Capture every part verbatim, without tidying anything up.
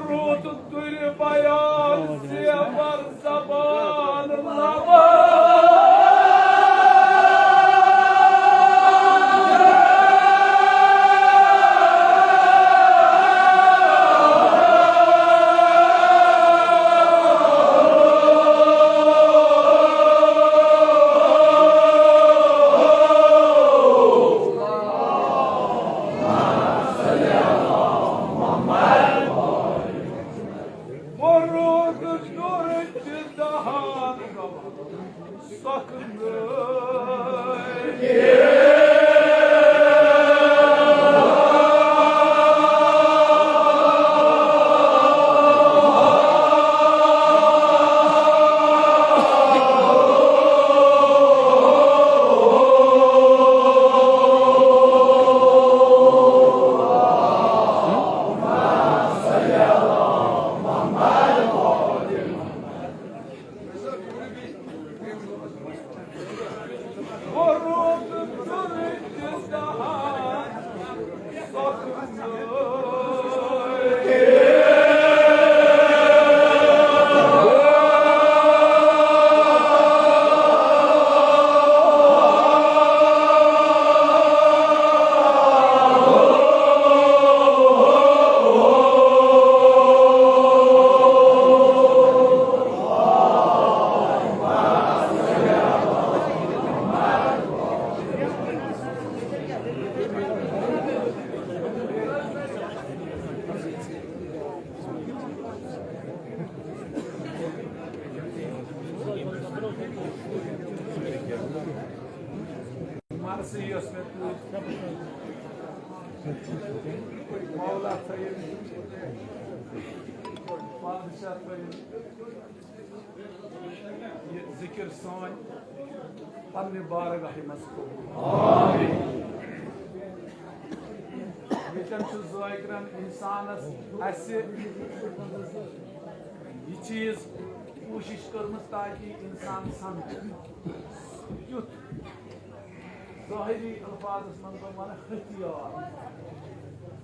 روٗد تُرِ بیان زیبر زبان لبان۔ مرثی یۄس مےٚ تُج، مولا تھٲیِن، بادشاہ تھٲیِن۔ یہِ ذِکِر سٲنۍ پننہِ بارگاہہِ منٛز قبوٗل۔ ییٚتٮ۪ن چھُ ذٲکرَن اِنسانَس اَسہِ یہِ چیٖز کوٗشِش کٔرمٕژ تاکہِ اِنسان سَمجھِ۔ یُتھ ظٲہِری الفاظس منٛز بہٕ وَنہٕ ہتھیار۔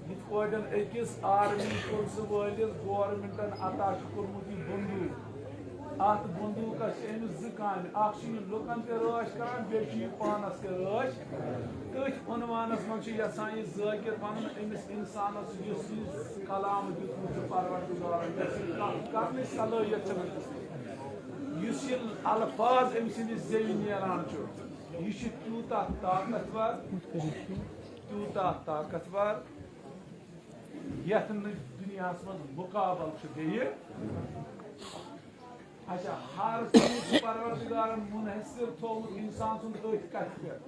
یِتھ پٲٹھۍ أکِس آرمی پُلسہٕ وٲلِس گورنمنٹن عطا چھُ کوٚرمُت یہِ بندوٗق۔ اَتھ بندوٗقس چھِ أمِس زٕ کامہِ، اکھ چھُ یہِ لُکن تہِ رٲچھ کران، بیٚیہِ چھُ یہِ پانس تہِ رٲچھ۔ تٔتھۍ عنوانس منٛز چھُ یژھان یہِ ذٲکِر وَنُن أمِس اِنسانس، یُس یہِ کلام دیُتمُت چھُ پروردگارن، یۄس یہِ کتھ کرنٕچ صلٲحیت چھِ أمِس، یُس یہِ الفاظ أمۍ سٕنٛدِ زیوِ نیران چھُ۔ یہِ چھُ تیوٗتاہ طاقتور، تیوٗتاہ طاقتور، یَتھ نہٕ دُنیاہَس منٛز مُقابل چھُ بیٚیہِ۔ اچھا، ہر چیٖز چھُ پروردگارن منحصر تھوٚومُت اِنسان سُنٛد أتھۍ کَتھِ پٮ۪ٹھ۔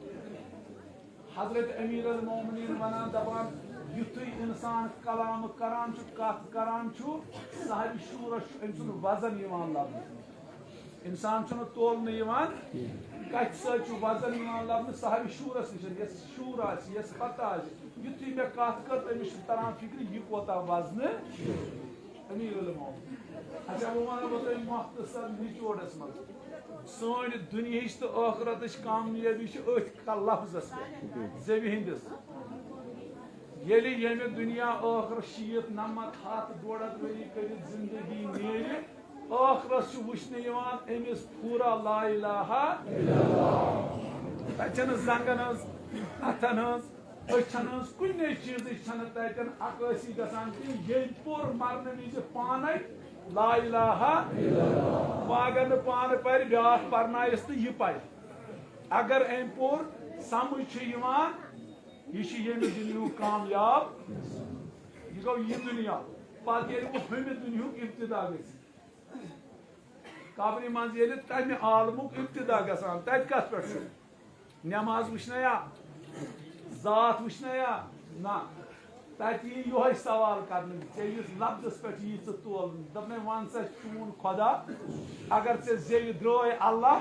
حضرت امیر المومنین وَنان، دَپان، یُتھُے اِنسان کلام کران چھُ، کَتھ کران چھُ، صاحبِ شعوٗرَس چھُ أمۍ سُنٛد وزن یِوان لَبنہٕ۔ اِنسان چھُنہٕ تولنہٕ یِوان، کَتھِ سۭتۍ چھُ وزن یِوان لَبنہٕ صاحبِ شعوٗرَس نِش۔ یَس شعوٗر آسہِ، یَس پَتہ آسہِ، یُتھُے مےٚ کَتھ کٔر، تٔمِس چھُ تَران فِکرِ، یہِ کوتاہ وزنہٕ۔ امیر المومنین۔ اچھا، بہٕ وَنہٕ بہٕ تۄہہِ مۄختصر نچوڑس منٛز۔ سٲنۍ دُنیہٕچ تہٕ ٲخرتٕچ کامیٲبی چھِ أتھۍ ک-، لفظس پٮ۪ٹھ، زیوِ ہٕنٛدِس۔ ییٚلہِ ییٚمہِ دُنیا ٲخرس شیٖتھ، نَمَتھ، ہَتھ، ڈۄڈ ہَتھ ؤری کٔرِتھ زندگی نیرِ، ٲخرس چھُ وٕچھنہٕ یِوان أمِس پھوٗرا لا الہ الا اللہ۔ تَتہِ چھَنہٕ زنٛگن ہٕنٛز، اَتھن ہٕنٛز، أچھن ہٕنٛز کُنے چیٖزٕچ چھنہٕ تتٮ۪ن عکٲسی گژھان کینٛہہ۔ ییٚمۍ پوٚر مرنہٕ وِزِ پانے لا الہ، وۄنۍ اگر نہٕ پانہٕ پرِ، بیٛاکھ پرنایس تہٕ یہِ پرِ۔ اگر أمۍ پوٚر، سمجھ چھُ یِوان، یہِ چھُ ییٚمہِ دُنیہُک کامیاب، یہِ گوٚو یہِ دُنیا۔ پتہٕ ییٚلہِ وۄنۍ ہُمہِ دُنیہُک ابتدا گژھِ، قبرِ منٛز ییٚلہِ تَمہِ عالمُک ابتدا گژھان، تَتہِ کَتھ پٮ۪ٹھ چھُ؟ نٮ۪ماز وٕچھنَیا؟ ذات وٕچھنَیا؟ نہ۔ تَتہِ یی یِہوٚے سوال کرنہٕ، ژےٚ یُس لفظس پٮ۪ٹھ یی ژٕ تولنہٕ، دوٚپمَے، وَن سا، چون خۄدا، اگر ژےٚ زیٚوِ درٛٲے اللہ،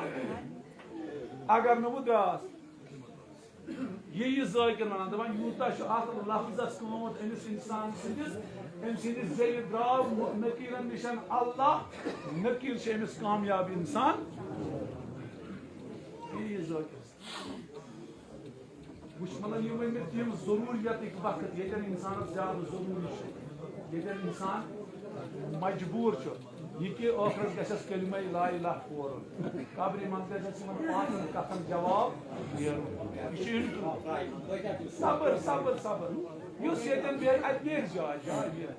اگر نہٕ وۄنۍ درٛاس۔ یہِ یہِ ذٲکِر وَنان، دَپان، یوٗتاہ چھُ اَتھ لفظس قۭمت أمِس اِنسان سٕنٛدِس، أمۍ سٕنٛدِ زیٚوِ درٛاو نٔکیٖرَن نِش اللہ، نٔکیٖر چھِ أمِس کامیاب اِنسان۔ یہِ یہِ ذٲکِر۔ وٕچھ، مطلب، یِم ؤنۍ مےٚ تِم ضروٗریتٕکۍ وقت، ییٚتٮ۪ن اِنسانَس زیادٕ ضروٗری چھُ، ییٚتٮ۪ن اِنسان مجبوٗر چھُ، یہِ کہِ ٲخرَس گژھٮ۪س کلمَے لا الہ پورُن، قبرِ منٛز گژھٮ۪س یِمَن پانٛژَن کَتھَن جواب نیرُن۔ یہِ چھُ یِہُنٛد کٲم۔ صبر، صبر، صبر۔ یُس ییٚتٮ۪ن بیٚہہِ، اَتہِ نیرِ جاے، جاے نیرِ۔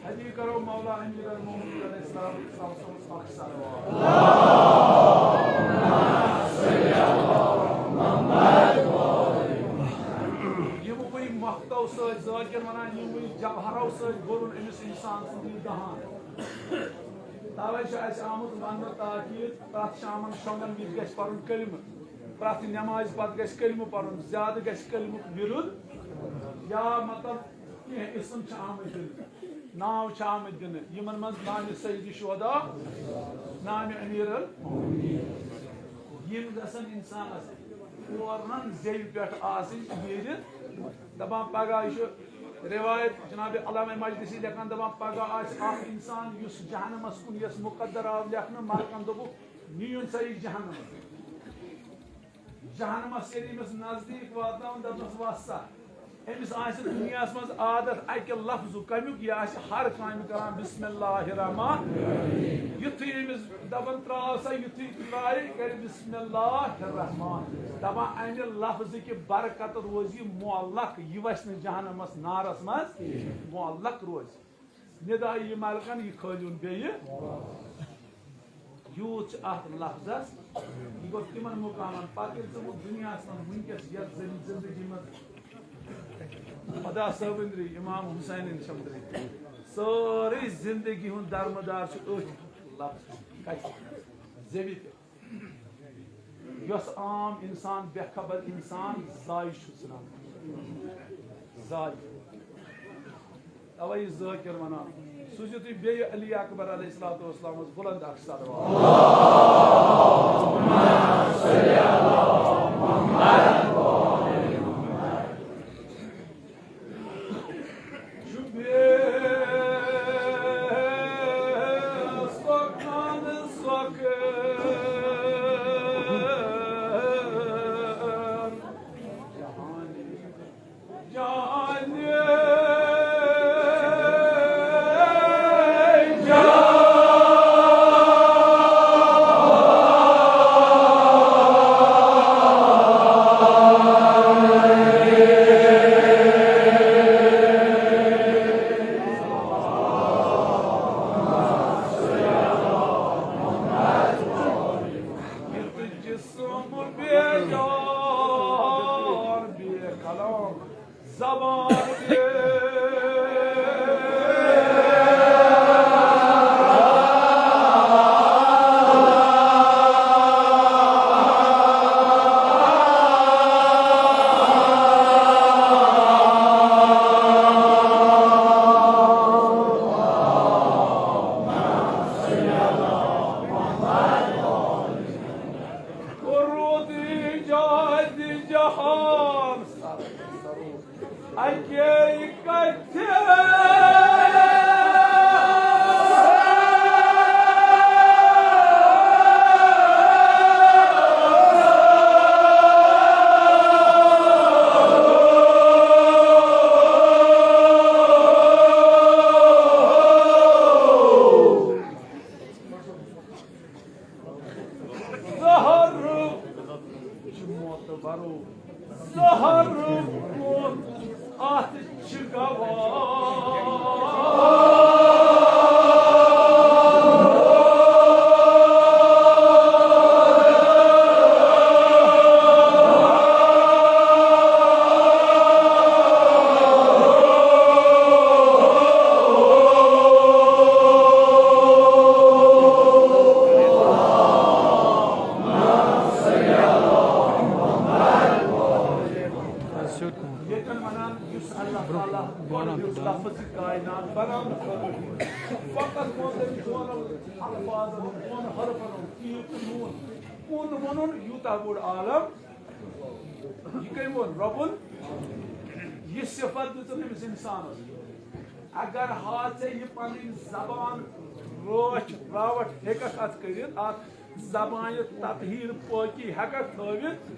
حدی کرو مولا امیر المومنین علیہ السلام صلی اللہ علیہ وسلم اکھ صلوات۔ یِم وٕنۍ مۄختو سۭتۍ ذٲکِر وَنان، یِم وٕنۍ جوہرو سۭتۍ بوٚرُن أمِس اِنسان سُنٛد یہِ دہان۔ توے چھُ اَسہِ آمُت وننہٕ تاکید، پرٛٮ۪تھ شامن شۄنٛگن وِزِ گژھِ پرُن کلمہٕ، پرٛٮ۪تھ نٮ۪مازِ پتہٕ گژھِ کلمہٕ پرُن، زیادٕ گژھِ کلمُک وِرُد، یا مطلب کینٛہہ اسم چھِ آمٕتۍ دِنہٕ، ناو چھِ آمٕتۍ دِنہٕ، یِمن منٛز نامِ سید شہدا، نامِ امیر ال-، یِم گژھن انسانس فوراً زیوِ پٮ۪ٹھ آسٕنۍ نیٖرِتھ۔ دپان پگاہ، یہِ چھُ روایت جناب علامہ مجلسی لیکھان، دپان پگاہ آسہِ اکھ انسان یُس جہنمس کُن یس مقدر آو لیکھنہٕ، ملکن دوٚپُکھ، نِیُن سا یہِ جہنمس۔ جہنمس ییٚلہِ أمِس نزدیٖک واتناوُن، دپنس، وَس سا۔ أمِس آسہِ دُنیاہس منٛز عادت اکہِ لفظُک، کمیُک؟ یہِ آسہِ ہر کامہِ کران بسم اللہ الرحمن۔ یُتھُے أمِس دپان، ترٛاو سا، یُتھُے ترٛایہِ، کرِ بسم اللہ الرحمن۔ دپان، امہِ لفظٕکہِ برکتہٕ روزِ یہِ معلق، یہِ وسہِ نہٕ جہنمس نارس منٛز، معلق روزِ۔ ندا یہِ ملکن، یہِ کھٲلِوُن بیٚیہِ۔ یوٗت چھُ اتھ لفظس۔ یہِ گوٚو تِمن مقامن۔ پتہٕ ییٚلہِ ژٕ وۄنۍ دُنیاہس منٛز وٕنکیٚس یتھ زمین زندگی منٛز خدا صٲبٕنۍ درٛے، امام حسینٕنۍ چھم درٛے، سٲرٕے زندگی ہُنٛد درمدار چھُ أتھۍ لفظ، کتہِ؟ زیوِ پٮ۪ٹھ۔ یۄس عام انسان، بے خبر انسان ضایع چھُ ژھٕنان۔ ضایع۔ توے یہِ ذٲکِر ونان، سوٗزِو تُہۍ بیٚیہِ علی اکبر علیہ الصلوۃ والسلامس بلند اکھ صلوات۔ جسم بے جان، بے قلم، زبان بے روت جہد جہان۔ اَکے کَتھِ۔ زہر، یہِ چھُ معتبرو۔ زہر کُن اَتھ چھِ گواہ۔ ییٚتٮ۪ن وَنان یُس اللہ تعالیٰ گۄڈٕ دیُت لفظ کائنات بناونہٕ خٲطرٕ، فقط ووٚن تٔمۍ دۄن الفاظن، دۄن حرفن، کِہیٖنۍ تہٕ نوٗن۔ کُن ووٚنُن یوٗتاہ بوٚڑ عالم، یہِ کٔمۍ ووٚن؟ رۄبُن۔ یہِ صفت دِژٕن أمِس اِنسانَس۔ اگر ہا ژےٚ یہِ پنٕنۍ زبان رٲچھ راوَٹھ ہیٚکَکھ اَتھ کٔرِتھ، اَتھ زبانہِ تطہیٖر پٲکی ہیٚکَکھ تھٲوِتھ،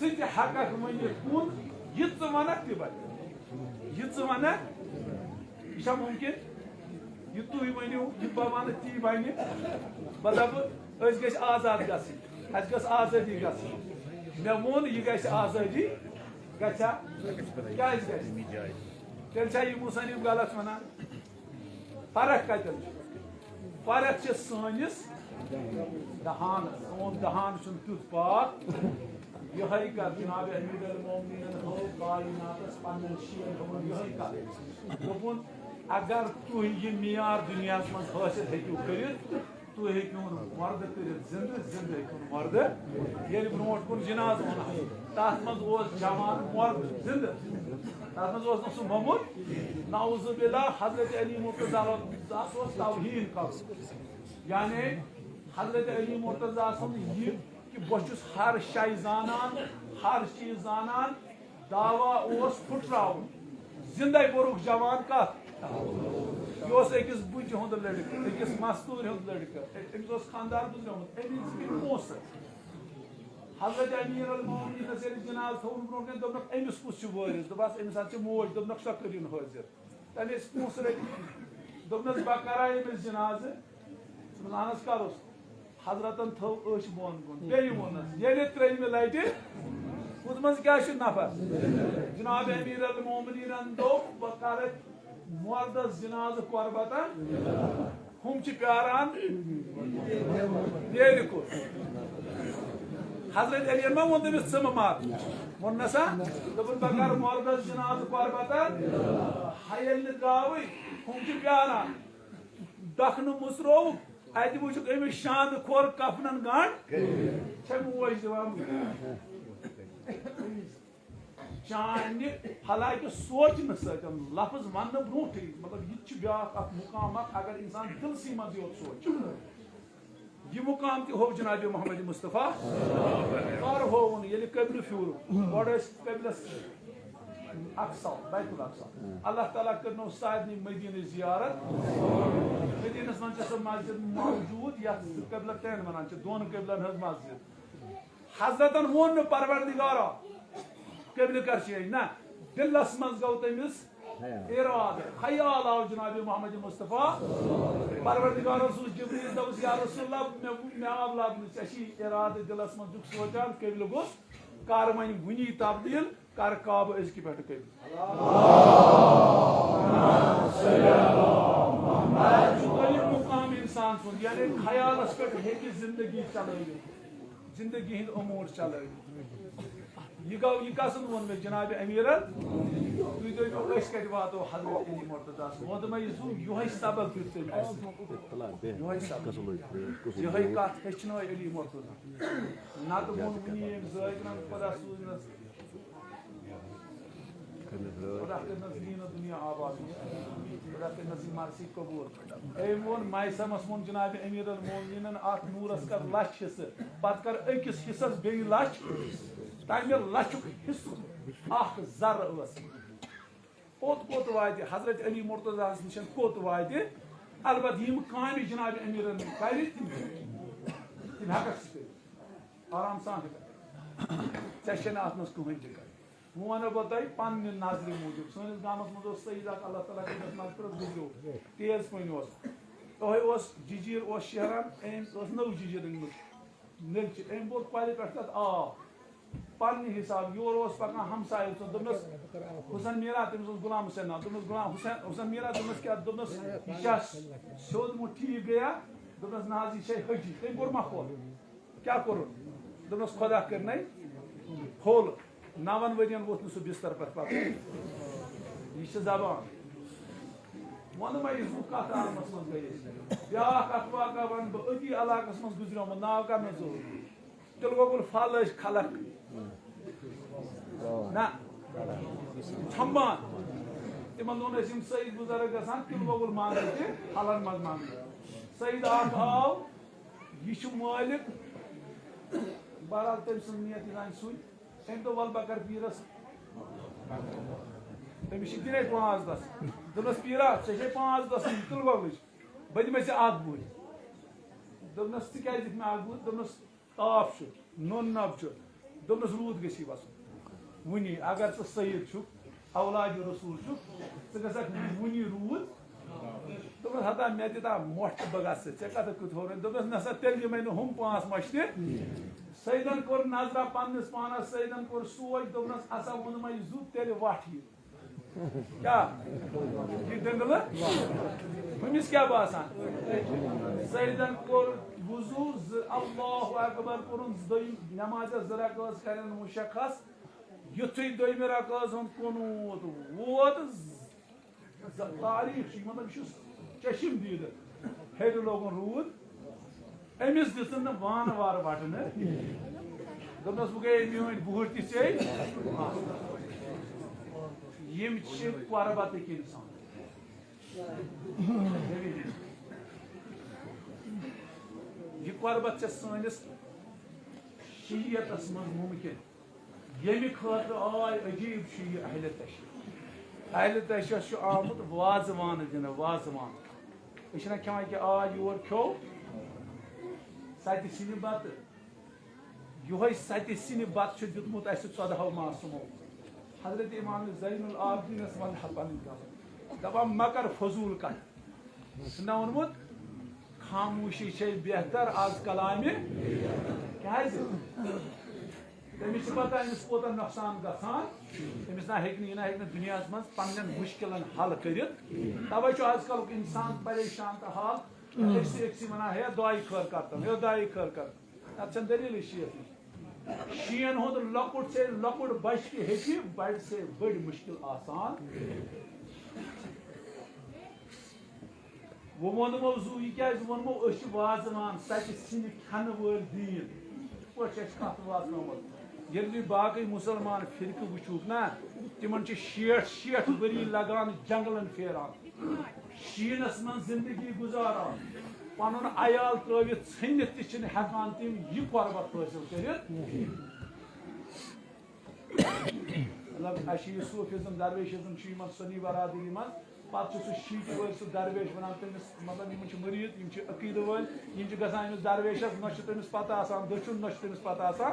ژٕ تہِ ہیٚکَکھ ؤنِتھ کُن، یہِ ژٕ وَنَکھ تہِ بَنہِ۔ یہِ ژٕ وَنَکھ، یہِ چھا مُمکِن؟ یہِ تُہۍ ؤنِو، یہِ بہٕ وَنہٕ، تی بَنہِ۔ بہٕ دَپہٕ، أسۍ گٔژھۍ آزاد گژھٕنۍ، اَسہِ گٔژھ آزٲدی گژھٕنۍ۔ مےٚ ووٚن، یہِ گژھِ آزٲدی، گژھِ ہا؟ کیٛازِ گژھِ؟ تیٚلہِ چھا یہِ مُصنِف غلط وَنان؟ فرق کَتٮ۪ن چھِ؟ فرق چھِ سٲنِس دَہانَس۔ سون دَہان چھُنہٕ تیُتھ پاک۔ یِہوٚے کَتھ جناب امیر المومنیٖنَن ہٲو کائناتَس پنٛنٮ۪ن شِیَن ہٲوٕن یِہوٚے کَتھ۔ دوٚپُن، اگر تُہۍ یہِ معیار دُنیاہَس منٛز حٲصِل ہیٚکِو کٔرِتھ، تُہۍ ہیٚکِو نہٕ مردٕ کٔرِتھ زِندٕ، زِندٕ ہیٚکِو نہٕ مردٕ۔ ییٚلہِ برونٛٹھ کُن جنازٕ اوٚن، تَتھ منٛز اوس جوان مرد زِندٕ۔ تَتھ منٛز اوس نہٕ سُہ موٚمُت۔ نعوذ باللہ، حضرت علی مرتضیٰ اوس توہین کرُن۔ یعنی حضرت علی مرتضیٰ سُنٛد یہِ کہِ بہٕ چھُس ہر شے زانان، ہر چیٖز زانان، دعویٰ اوس پھُٹراوُن۔ زِندَے کوٚرُکھ جوان کَتھ؟ یہِ اوس أکِس بُجہِ ہُنٛد لٔڑکہٕ، أکِس مستوٗرۍ ہُنٛد لٔڑکہٕ۔ أمِس اوس خانٛدار گُزریومُت، أمِس دِتِکھ پونٛسہٕ۔ حضرت امیر المومنیٖنَس ییٚلہِ جنازٕ تھوٚوُن برونٛٹھ کَنہِ، دوٚپنَکھ، أمِس کُس چھُ وٲرِث؟ دوٚپہَس، أمِس حظ چھِ موج۔ دوٚپنَکھ، سۄ کٔرِن حٲضِر۔ تَمہِ ٲسۍ پونٛسہٕ رٔٹِتھ۔ دوٚپنَس، بہٕ کَرا أمِس جنازٕ؟ دوٚپُن، اَہَن حظ، کَرُس۔ حضرتن تھٲو أچھ بۄن کُن، بیٚیہِ ووٚننَس، ییٚلہِ ترٛیٚیِمہِ لٹہِ، ہُتھ منٛز کیٛاہ چھُ نفر؟ جناب امیر المومنیٖنن دوٚپ، بہٕ کرٕ مردس جنازٕ قربتن، ہُم چھِ پیاران بیرِ کُن۔ حضرت علی ما ووٚن تٔمِس، ژٕ مہٕ مر؟ ووٚننَسا؟ دوٚپُن، بہٕ کرٕ مردس جنازٕ قربتن، ہا ییٚلہِ نہٕ درٛاوٕے، ہُم چھِ پیاران۔ دَکھنہٕ مُژرووُکھ، اَتہِ وٕچھُکھ أمِس شاندٕ کھۄر کفنَن گنٛڈ۔ چھےٚ موج دِوان چانہِ، حالانکہِ سونٛچنہٕ سۭتۍ، لفظ وننہٕ برونٛٹھٕے، مطلب، یہِ تہِ چھُ بیٛاکھ اکھ مُقام اکھ، اگر انسان دِلسٕے منٛز یوت سونٛچہِ۔ یہِ مُقام تہِ ہوو جناب محمد مصطفیٰ۔ کر ہووُن؟ ییٚلہِ قبلہٕ پھیوٗرُکھ، گۄڈٕ ٲسۍ قبلس اقصی، بیت الاقصی۔ اللہ تعالیٰ کٔرنو سارنٕے مدیٖنٕچ زیارت۔ مدیٖنس منٛز چھِ سۄ مسجد موجود، یتھ قبلتین ونان چھِ، دۄن قبلن ہٕنٛز مسجد۔ حضرتن ووٚن نہٕ، پروردگارا، قبلہٕ کر change، نہ، دلس منٛز گوٚو تٔمِس ارادٕ، خیال آو جناب محمد مصطفیٰ۔ پروردگارن سوٗز جبریل، دوٚپُس، یا رسول اللہ، مےٚ، مےٚ آو لبنہٕ، ژےٚ چھی ارادٕ دلس منٛز، چھُکھ سونٛچان، قبلہٕ گوٚژھ، کر وۄنۍ وُنی تبدیل، کر کعبہٕ أزکہِ پٮ۪ٹھٕ قبلہٕ۔ مُختلف مُقام انسان سُنٛد، یعنی خیالس پٮ۪ٹھ ہیٚکہِ زندگی چلٲوِتھ، زندگی ہٕنٛدۍ امور چلٲوِتھ۔ یہِ گوٚو، یہِ کسُنٛد ووٚن مےٚ؟ جناب امیرن۔ تُہۍ دٔپِو، أسۍ کتہِ واتو حضرت علی مرتضیٰ ہس؟ ووٚن دوٚپمَے، یہِ چھُ یِہوٚے سبق دیُت تٔمۍ اَسہِ۔ یِہوٚے سبق۔ یِہوٚے کتھ ہیٚچھنٲے علی مرتضیٰ۔ نتہٕ ووٚن وُنی ییٚمۍ زٲگرن، خۄدا سوٗزنَس۔ خۄدا کٔرنَس دیٖن و دُنیا آباد۔ خۄدا کٔرنَس یہِ مرثی قبوٗل۔ أمۍ ووٚن، میثمس ووٚن جناب امیر المومنیٖنن، اتھ نوٗرس کر لچھ حصہٕ، پتہٕ کر أکِس حصس بیٚیہِ لچھ۔ تمہِ لچھُک حصہٕ اکھ ذرٕ ٲس۔ کوٚت کوٚت واتہِ حضرت علی مرتضیٰ ہس نِش، کوٚت واتہِ؟ البتہ یِم کامہِ جناب امیرن کرِ، تِم ہٮ۪ککھ ژٕ کٔرِتھ، آرام سان ہٮ۪ککھ۔ ژےٚ چھےٚ نہٕ اتھ منٛز کٕہٕنۍ دِقت۔ وۄنۍ ونو بہٕ تۄہہِ پننہِ نظرِ موٗجوٗب۔ سٲنِس گامس منٛز اوس سعید اکھ، اللہ تعالیٰ کٔرِنس مغفرت، گُزریو، تیز پٔنۍ اوس۔ تۄہہِ اوس ججیٖر اوس شیران، أمۍ اوس نٔو ججیٖر أنمٕژ۔ نیٚلچہِ۔ أمۍ بوٚر کۄلہِ پٮ۪ٹھ تَتھ آب۔ پننہِ حساب یور اوس پکان ہمسایہِ، اوس دوٚپنَس، "حسن میٖرا"، تٔمِس اوس غلام حسین ناو، دوٚپنَس، "غلام حسین، حسن میٖرا"، دوٚپنَس، "کیٛاہ؟" دوٚپنَس، "یہِ چھا سیوٚد مُٹھ ٹھیٖک گٔیا؟" دوٚپنَس، "نہ حظ، یہِ چھے حجی"۔ تٔمۍ کوٚر ماحول۔ کیٛاہ کوٚرُن؟ دوٚپنَس، "خۄدا کٔرنَے پھوٚل"۔ نَوَن ؤرِین ووٚتھ نہٕ سُہ بستر پٮ۪ٹھ پَتہٕ۔ یہِ چھِ زبان۔ وَنہٕ وۄنۍ یہِ زُو کَتھ عالمَس منٛز گٔے أسۍ۔ بیٛاکھ اَکھ واقعہ وَنہٕ بہٕ، أتی علاقَس منٛز گُزریومُت، ناو کَر مےٚ ظہوٗر۔ تِلہٕ گۄگُل پھل ٲسۍ خلق نہ چھۄمبان۔ تِمن دۄہن ٲسۍ یِم سعید بُزرگ گژھان تِلہٕ گۄگُل ماننہِ تہِ پھلن منٛز ماننہِ۔ سعید اکھ آو، یہِ چھُ مٲلِک، بہرحال تٔمۍ سٕنٛز نیت یہِ زانہِ سُے۔ تٔمۍ دوٚپ، "وَلہٕ بہٕ کرٕ پیٖرس"، تٔمِس چھِ دِنے پانٛژھ دۄہ۔ دوٚپنَس، "پیٖرا، ژےٚ چھے پانٛژھ دۄہ تِلہٕ گۄگلٕچ، بہٕ دِمے ژےٚ اکھ بُہٕرۍ"۔ دوٚپنَس، "ژٕ کیٛازِ دِکھ مےٚ اکھ بُہٕرۍ؟" دوٚپنَس، تاپھ چھُ، نُن نب چھُ۔ دوٚپنَس، "روٗد گژھی وَسُن وُنی، اگر ژٕ سید چھُکھ، اولاد رسول چھُکھ، ژٕ گژھکھ وُنی روٗد۔" دوٚپنَس، "ہتا مےٚ دِ تا مۄٹھ تہٕ بہٕ گژھٕ، ژےٚ کَتھ کیُتھ ہورٕ؟" دوٚپنَس، "نہ سا، تیٚلہِ دِمَے نہٕ ہُم پانٛژھ مۄچھِ تہِ۔" سیدن کوٚر نظرہ پننِس پانس، سیدن کوٚر سونچ، دوٚپنَس، "اسا ووٚنمَے زُو تیٚلہِ وَٹھ یہِ۔" کیٛاہ؟ یہِ دٔنٛدلہٕ؟ ہُمِس کیٛاہ باسان؟ سیدن کوٚر وضو، زٕ اللہ اکبر کوٚرُن، زٕ دوٚیِم نمازِ زٕ رکٲژ کرن مشخص۔ یُتھُے دوٚیمہِ رکٲژ ہُنٛد قنوٗت ووت، ز-، تاریخ چھُ، مطلب، یہِ چھُ چشم دیٖدٕ۔ ہیٚرِ لوگُن روٗد۔ أمِس دِژٕن نہٕ وانہٕ وارٕ وَٹنہٕ۔ دوٚپنَس، "وۄنۍ گٔیے میٛٲنۍ بُہٕر تہِ ژےٚ۔" یِم چھِ قۄربتٕکۍ اِنسان۔ یہِ قۄربت چھےٚ سٲنِس شریعتس منٛز مُمکِن۔ ییٚمہِ خٲطرٕ آے عجیٖب چھُ یہِ اہلِ تشیع۔ اہلِ تشیعس چھُ آمُت وازوان دِنہٕ، وازوان۔ أسۍ چھِنہ کھٮ۪وان کہِ آے یور کھیوٚو ستہِ سِنہِ بتہٕ۔ یِہوٚے ستہِ سِنہِ بتہٕ چھُ دیُتمُت اَسہِ ژۄدہو معصومو۔ حضرت امام زین العابدینس ونہٕ ہا پنٕنۍ کتھ۔ دپان، مہ کر فضوٗل کتھ۔ چھُنہ ووٚنمُت، خاموشی چھے بہتر از کلامِ۔ کیازِ؟ تٔمِس چھِ پتہ أمِس کوٗتاہ نۄقصان گژھان۔ أمِس نہ ہیٚکہِ نہٕ، یہِ نہ ہیٚکہِ نہٕ دُنیاہَس منٛز پننٮ۪ن مُشکِلن حل کٔرِتھ۔ توے چھُ آز کلُک انسان پریشان تہٕ حال۔ أکسٕے أکسٕے ونان، "ہے دعایہِ خٲر کرتن، ہے دعایہِ خٲر کرتن۔" اتھ چھنہٕ دٔلیٖلٕے شیٖتھ نِش۔ شیٖن ہُنٛد لۄکُٹ سے لۄکُٹ بچہِ تہِ ہیٚکہِ بڑِ سے بٔڑۍ مُشکِل آسان۔ وۄنۍ ووٚنمو زُو، یہِ کیٛازِ ووٚنمو؟ أسۍ چھِ وازوان، ژَتہِ سِنہِ کھٮ۪نہٕ وٲلۍ دیٖن۔ یِتھ پٲٹھۍ چھِ اَسہِ کَتھ واتنٲومٕژ۔ ییٚلہِ تُہۍ باقٕے مُسلمان فرقہٕ وٕچھوُکھ نا، تِمن چھِ شیٹھ، شیٹھ ؤری لگان جنگلن پھیران، شیٖنس منٛز زندگی گُزاران، پنُن عیال ترٲوِتھ ژھٕنِتھ تہِ چھِنہٕ ہٮ۪کان تِم یہِ قۄربت حٲصِل کٔرِتھ۔ مطلب، اَسہِ چھِ یہِ صوٗفیزم، درویشزم چھُ یِمن سُنی برادری منٛز۔ پتہٕ چھُ سُہ شیٖٹہِ وٲلۍ سُہ درویش وَنان تٔمِس، مطلب، یِمن چھِ مُریٖد، یِم چھِ عقیٖدٕ وٲلۍ، یِم چھِ گژھان أمِس درویشَس، نہ چھُ تٔمِس پتہ آسان دٔچھُن، نہ چھُ تٔمِس پتہ آسان،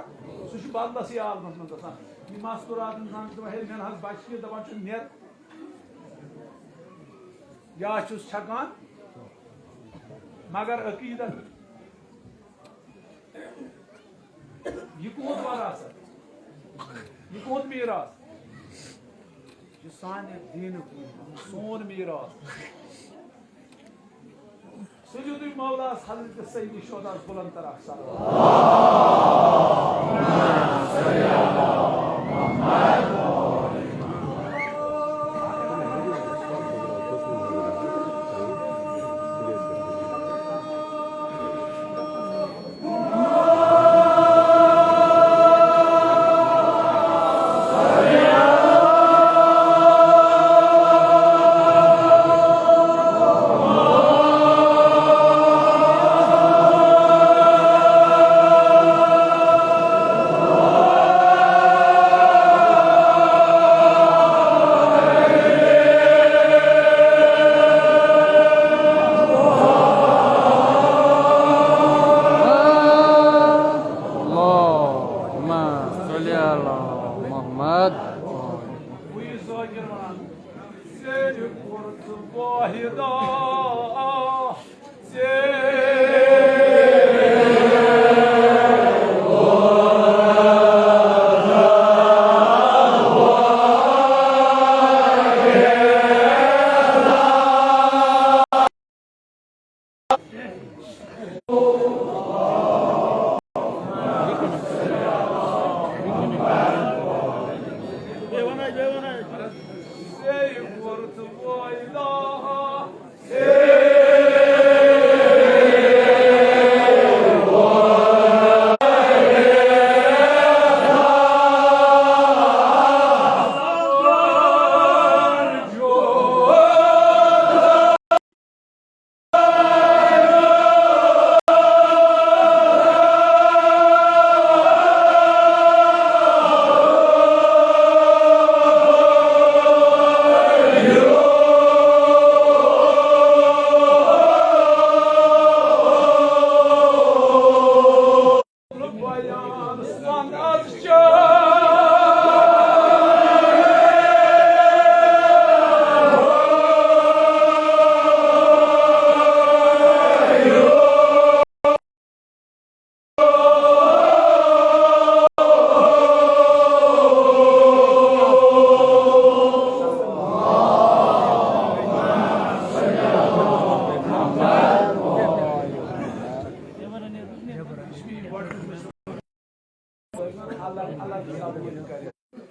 سُہ چھُ بدلَسٕے عالمَس منٛز آسان۔ یہِ مستوٗرات اِنسان چھُ دَپان، "ہے، مےٚ نہ حظ بَچہِ کینٛہہ"، دَپان چھُ، "نیر"۔ یا چھُس چھکان، مگر عقیٖدت۔ یہِ کُہُنٛد وراثت؟ یہِ کُہُنٛد میٖراث؟ یہِ سانہِ دیٖنُک، سون میٖراث۔ سجدُے مولاہس حضرت سید شہداہس بلند تر اکھ صلوات۔ اللهم صل على محمد۔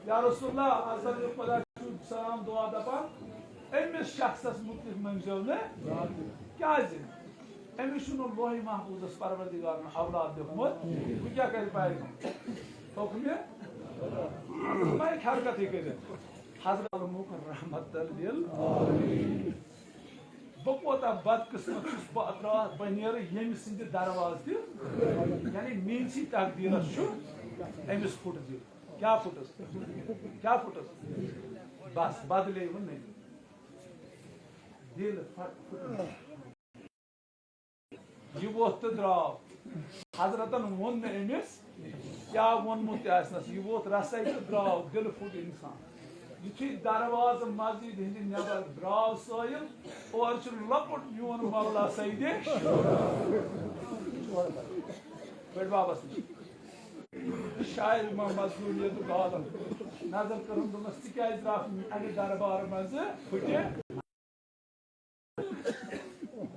یا رسول اللہ، از حضرت خدا چھُ سلام دعا دپان، أمِس شخصس مُتعلق مٔنٛگزیو نہٕ۔ کیٛازِ؟ أمِس چھُنہٕ لوحِ محفوظس پروردگارن اولاد لیوٚکھمُت۔ وۄنۍ کیٛاہ کرِ پیغام؟ حُکمِ؟ وۄنۍ ہیٚکہِ حرکتٕے کٔرِتھ۔ حضرت الملک رحمت للعالمین۔ بہٕ کوتاہ بدقسمت چھُس، بہٕ ترٛاو، بہٕ نیرٕ ییٚمہِ سٕنٛدِ دروازٕ تہِ، یعنی میٛٲنسٕے تقدیٖرس چھُ أمِس پھُٹ دیُن۔ کیٛاہ پھُٹُس؟ کیٛاہ پھُٹُس؟ بس، بدلے وۄنۍ نٔنۍ۔ دِل پھٹ-، پھُٹُن۔ یہِ ووٚتھ تہٕ درٛاو۔ حضرتن ووٚن نہٕ أمِس، کیٛاہ ووٚنمُت تہِ آسنَس، یہِ ووٚتھ رسَے تہٕ درٛاو، دِلہٕ پھُٹ اِنسان۔ یُتھُے دروازٕ مسجد ہِنٛدِ نٮ۪بر درٛاو سٲیِل، اورٕ چھُ لۄکُٹ میون مولا سیدِ بٔڈۍ بابس نِش۔ شاعر محمد ظہوریتُک عالم۔ نظر کٔرٕم، دوٚپمَس، "ژٕ کیٛازِ درٛاکھ اَمہِ دربارٕ منٛزٕ پھٕٹِتھ؟"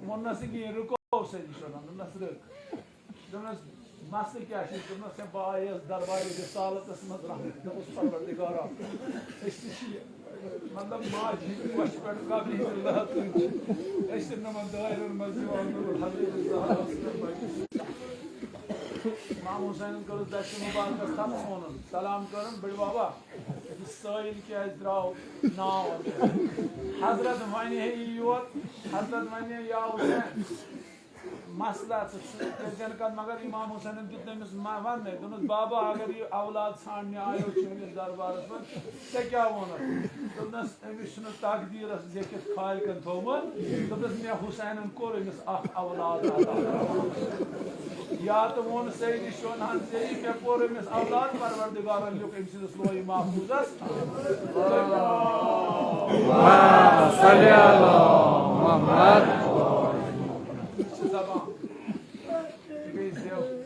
ووٚننَس نہٕ کِہیٖنۍ، رُکو سیدِ شونان، دوٚپنَس، "رُک۔" دوٚپنَس، "مسلہٕ کیٛاہ چھُ؟" دوٚپنَس، "ہے، بہٕ آیس دربارِ رسالتس منٛز رحمت۔" دوٚپُس، "پروردگارا، أسۍ تہِ چھِ یہِ، مطلب، ماجہِ ہِنٛدِ پوشہِ پٮ۪ٹھ قبرِ ہِنٛدِ لہتہٕ چھِ۔ أسۍ چھِ نہٕ یِمن دٲیرن منٛز یِوان، نوٗر حضرت زہرا سٕنٛدٮ۪ن بچن۔" امام حسینن کٔرٕس دستہِ مبارکس تھپھ، ووٚنُن، سلام کٔرٕن، "بٔڈۍ بابا، یہِ سٲیِل کیٛازِ درٛاو ناو؟" حضرت وَنہِ ہے یی یور، حضرت وَنہِ ہے، "یا حسین، مسلہٕ ژٕ ژٕ کٔرۍ زٮ۪ن کَتھ؟" مگر امام حسینن دیُت نہٕ أمِس ما-، وَننَے۔ دوٚپنَس، "بابا، اگر یہِ اولاد ژھانٛڈنہِ آیو چٲنِس دربارس منٛز، ژےٚ کیٛاہ ووٚنُتھ؟" دوٚپنَس، "أمِس چھُنہٕ تقدیٖرس لیکھِتھ خالقن تھوٚومُت۔" دوٚپنَس، "مےٚ حسینن کوٚر أمِس اکھ اولاد عطا۔ یا تہٕ ووٚن سیدِ شونہن ژےٚ یہِ، مےٚ کوٚر أمِس اولاد، پروردگارن لیوٚکھ أمۍ سٕنٛدِس لوحِ محفوظس۔" اللهم صل علی محمد۔ یہِ چھِ زبان۔ یہِ گٔے زٮ۪و۔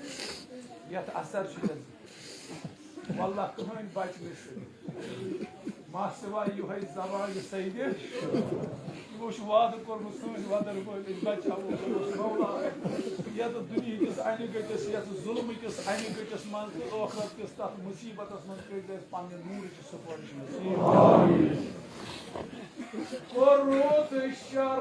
یَتھ اثر چھُ یَتھ۔ واللہ کٕہٕنۍ بچہِ نہٕ سۭتۍ۔ ما سوائے یِہوٚے زبانہِ سیدِ۔ یِمو چھُ وعدٕ کوٚرمُت سٲنۍ وَدَن وٲلۍ، أسۍ بچاوو، دوٚپُس، "مولا، یَتھ دُنیہِکِس اَنہِ گٔٹِس، یَتھ ظُلمہٕ کِس اَنہِ گٔٹِس منٛز تہٕ ٲخرت کِس تَتھ مُصیٖبتَس منٛز کٔرۍ زِ اَسہِ پنٛنہِ نوٗرٕچہِ سُفٲرِش نصیٖب۔" کوٚرُتھ شر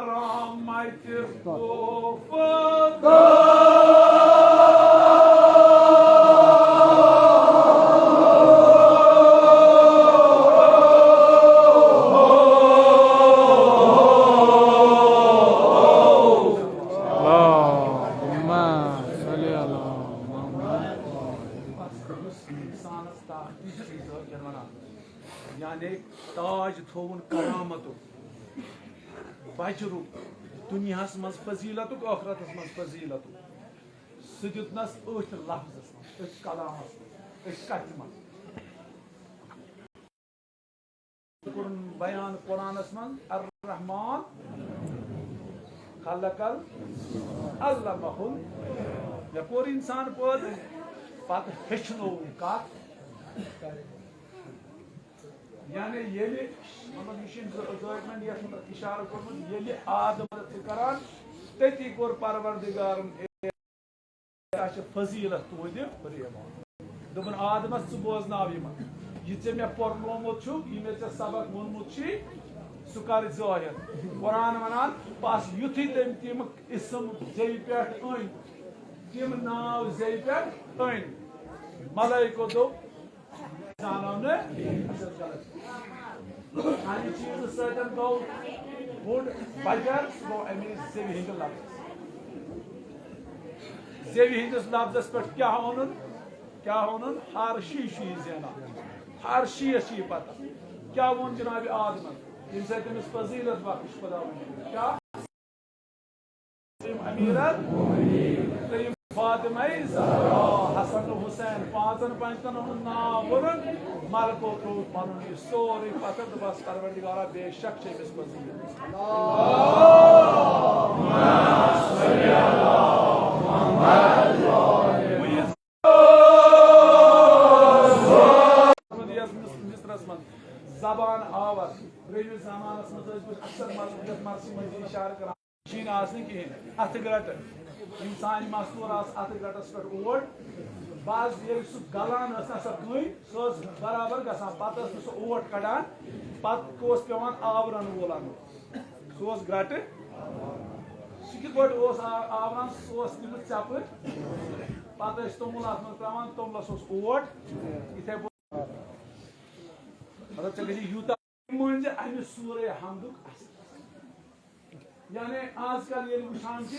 رحمتِ اللهم صل على محمد۔ انسانس تاج چیز ٲخر ونان، یعنی تاج تھوُن کرامتُک، بجرُک، دُنیاہس منٛز فضیلتُک، ٲخرتس منٛز فضیلتُک۔ سُہ دیُتنس أتھۍ لفظس منٛز، أتھۍ کلامس منٛز، أتھۍ کتھِ منٛز۔ کوٚرُن بیان قرآنس منٛز، الرحمن خلق ال-، علمہ ال-، مےٚ کوٚر انسان پٲدٕ، پتہٕ ہیٚچھنووُن کتھ۔ یعنی ییٚلہِ، مطلب، یہِ چھُ زٲ-، زٲوِج منٛز یتھ مُتعلق اشارٕ کوٚرمُت، ییٚلہِ آدم تہِ کران، تٔتی کوٚر پروردگارن کیٛاہ چھِ فضیلت تُہنٛدِ پریمان؟ دوٚپُن، آدمس، ژٕ بوزناو یِمن، یہِ ژےٚ مےٚ پرنومُت چھُکھ، یہِ مےٚ ژےٚ سبق ووٚنمُت چھُے، سُہ کر ظٲہِر۔ قرآن ونان، بس یُتھُے تٔمۍ تِم اسم زیوِ پٮ۪ٹھ أنۍ، تِم ناو زیوِ پٮ۪ٹھ أنۍ، ملائکو دوٚپ، زانو نہٕ۔ امہِ چیٖزٕ سۭتۍ گوٚو بوٚڑ بجر، سُہ گوٚو اَمے زیوِ ہِنٛدِ لفظ۔ زیوِ ہِنٛدِس لفظس پٮ۪ٹھ کیٛاہ وَنُن؟ کیٛاہ وَنُن؟ ہر شی چھُ یہِ زینان، ہر شیٖس چھُ یہِ پتہ۔ کیٛاہ ووٚن جناب آدمن، ییٚمہِ سۭتۍ تٔمِس فضیلت بخش خداوندن؟ کیٛاہ؟ تٔمۍ امیرن، تٔمۍ فاطمہ زہرا، حسن حسین، پانٛژن پنٛجتن ہُنٛد ناو ووٚنُن، ملکو ترٛوو پنُن یہِ سورُے پتھر تہٕ بس، پروردگارا، بے شک چھِ أمِس فضیلت۔ وۄنۍ یُس مصرس منٛز زبان آور، برٛونٛہمِس زمانس منٛز ٲسۍ پٲٹھۍ اکثر مس-، یتھ مرثی منٛز یہِ اشارٕ کران۔ مِشیٖن آسہٕ نہٕ کِہیٖنۍ۔ اَتھٕ گرٛٹہٕ۔ یِم سانہِ مستوٗر آسہٕ اَتھٕ گرٛٹَس پٮ۪ٹھ اوٹ۔ بعض ییٚلہِ سُہ گَلان ٲس نہ سۄ کٔنۍ، سۄ ٲس برابر گژھان۔ پَتہٕ ٲس نہٕ سۄ اوٹ کَڑان۔ پَتہٕ اوس پٮ۪وان آورَن وول اَنُن۔ سُہ اوس گرٛٹہٕ۔ سُہ کِتھ پٲٹھۍ اوس آ-، آورَن؟ سُہ اوس تِمہٕ ژٮ۪پہٕ۔ پَتہٕ ٲسۍ توٚمُل اَتھ منٛز ترٛاوان، توٚملَس اوس اوٹ۔ یِتھَے پٲٹھۍ۔ مطلب، ژےٚ گژھِ یوٗتاہ مٔنٛزۍ اَمہِ سورہ حمدُک اثر۔ یعنی آز کل ییٚلہِ وٕچھان چھِ،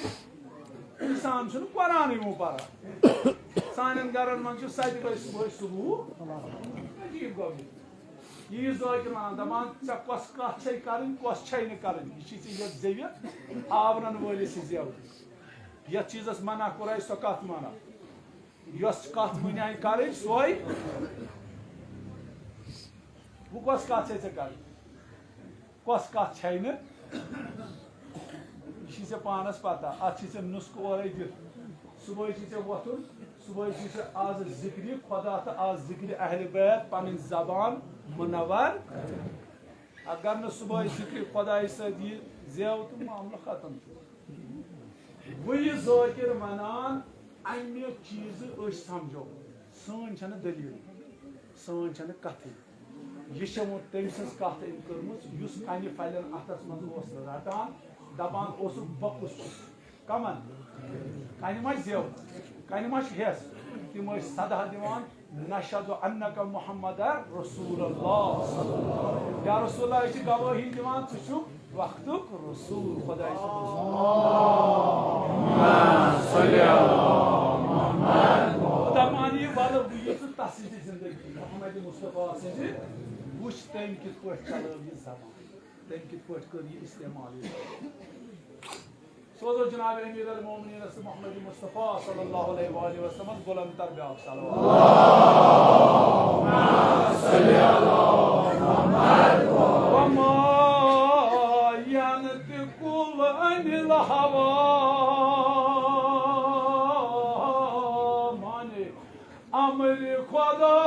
اِنسان چھُنہٕ قرآنٕے وۄنۍ پران۔ سانٮ۪ن گرن منٛز چھُ سَتہِ بجہِ صُبحٲے صُبح۔ عجیٖب گوٚو یہِ۔ یہِ یہِ ذٲکِر وَنان، دَپان، "ژےٚ کۄس کَتھ چھے کَرٕنۍ، کۄس چھے نہٕ کَرٕنۍ، یہِ چھِ ژےٚ یَتھ زیوِ آورَن وٲلِس سۭتۍ زیو۔ یَتھ چیٖزَس منع کوٚرے، سۄ کَتھ مَنع۔ یۄس کَتھ وٕنہِ آیہِ کَرٕنۍ، سۄے۔" وۄنۍ کۄس کتھ چھے ژےٚ کرٕنۍ؟ کۄس کتھ چھے نہٕ؟ یہِ چھِ ژےٚ پانس پتہ، اتھ چھِ ژےٚ نُسخہٕ اورے دِتھ۔ صبحٲے چھِ ژےٚ وۄتھُن، صبحٲے چھِ ژےٚ از ذکرِ خدا تہٕ از ذکرِ اہل بیت پنٕنۍ زبان منور۔ اگر نہٕ صبحٲے ذکرِ خدایہِ سۭتۍ یہِ زیو تہٕ معاملہٕ ختم چھُ۔ وۄنۍ یہِ ذٲکِر ونان، امہِ چیٖزٕ أسۍ سمجھو، سٲنۍ چھنہٕ دٔلیٖل، سٲنۍ چھنہٕ کتھٕے۔ یہِ چھےٚ وۄنۍ تٔمۍ سٕنٛز کتھ أمۍ کٔرمٕژ، یُس کنہِ پھلٮ۪ن اتھس منٛز اوس رٹان، دپان اوسُکھ، "بہٕ کُس چھُس؟" کمن؟ کنہِ ما چھِ زٮ۪و؟ کنہِ ما چھِ ہٮ۪س؟ تِم ٲسۍ صدہ دِوان، "نشہد انک محمد رسول اللہ۔" یا رسول اللہ، أسۍ چھِ گوٲہی دِوان، ژٕ چھُکھ وقتُک رسول، خداے سُنٛد رسول۔ دپان یہِ، ولہٕ وۄنۍ یہِ ژٕ تسٕنٛزِ زندگی، محمد مصطفیٰ سٕنٛزِ، وٕچھ تٔمۍ کِتھ پٲٹھۍ چلٲو یہِ زبان، تٔمۍ کِتھ پٲٹھۍ کٔر یہِ استعمال یہِ زبان۔ سوزو جناب امیر المومنین محمد مصطفیٰ صلی اللہ علیہ وآلہ وسلم بلند تر بیاکھ صلوات۔ وما ينطق عن الهوى، معنی امر خدا۔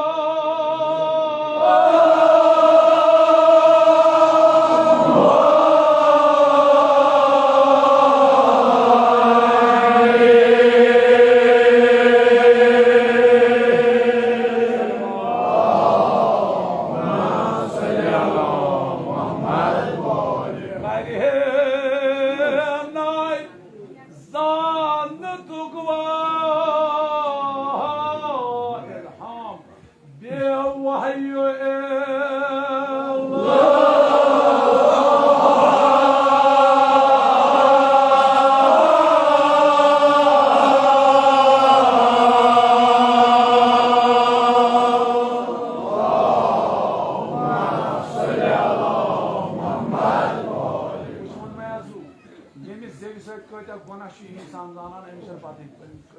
زیوِ سۭتۍ کۭتیٛاہ گۄناہ چھُ یہِ اِنسان زانان، أمِس چھَنہٕ پَتہٕے،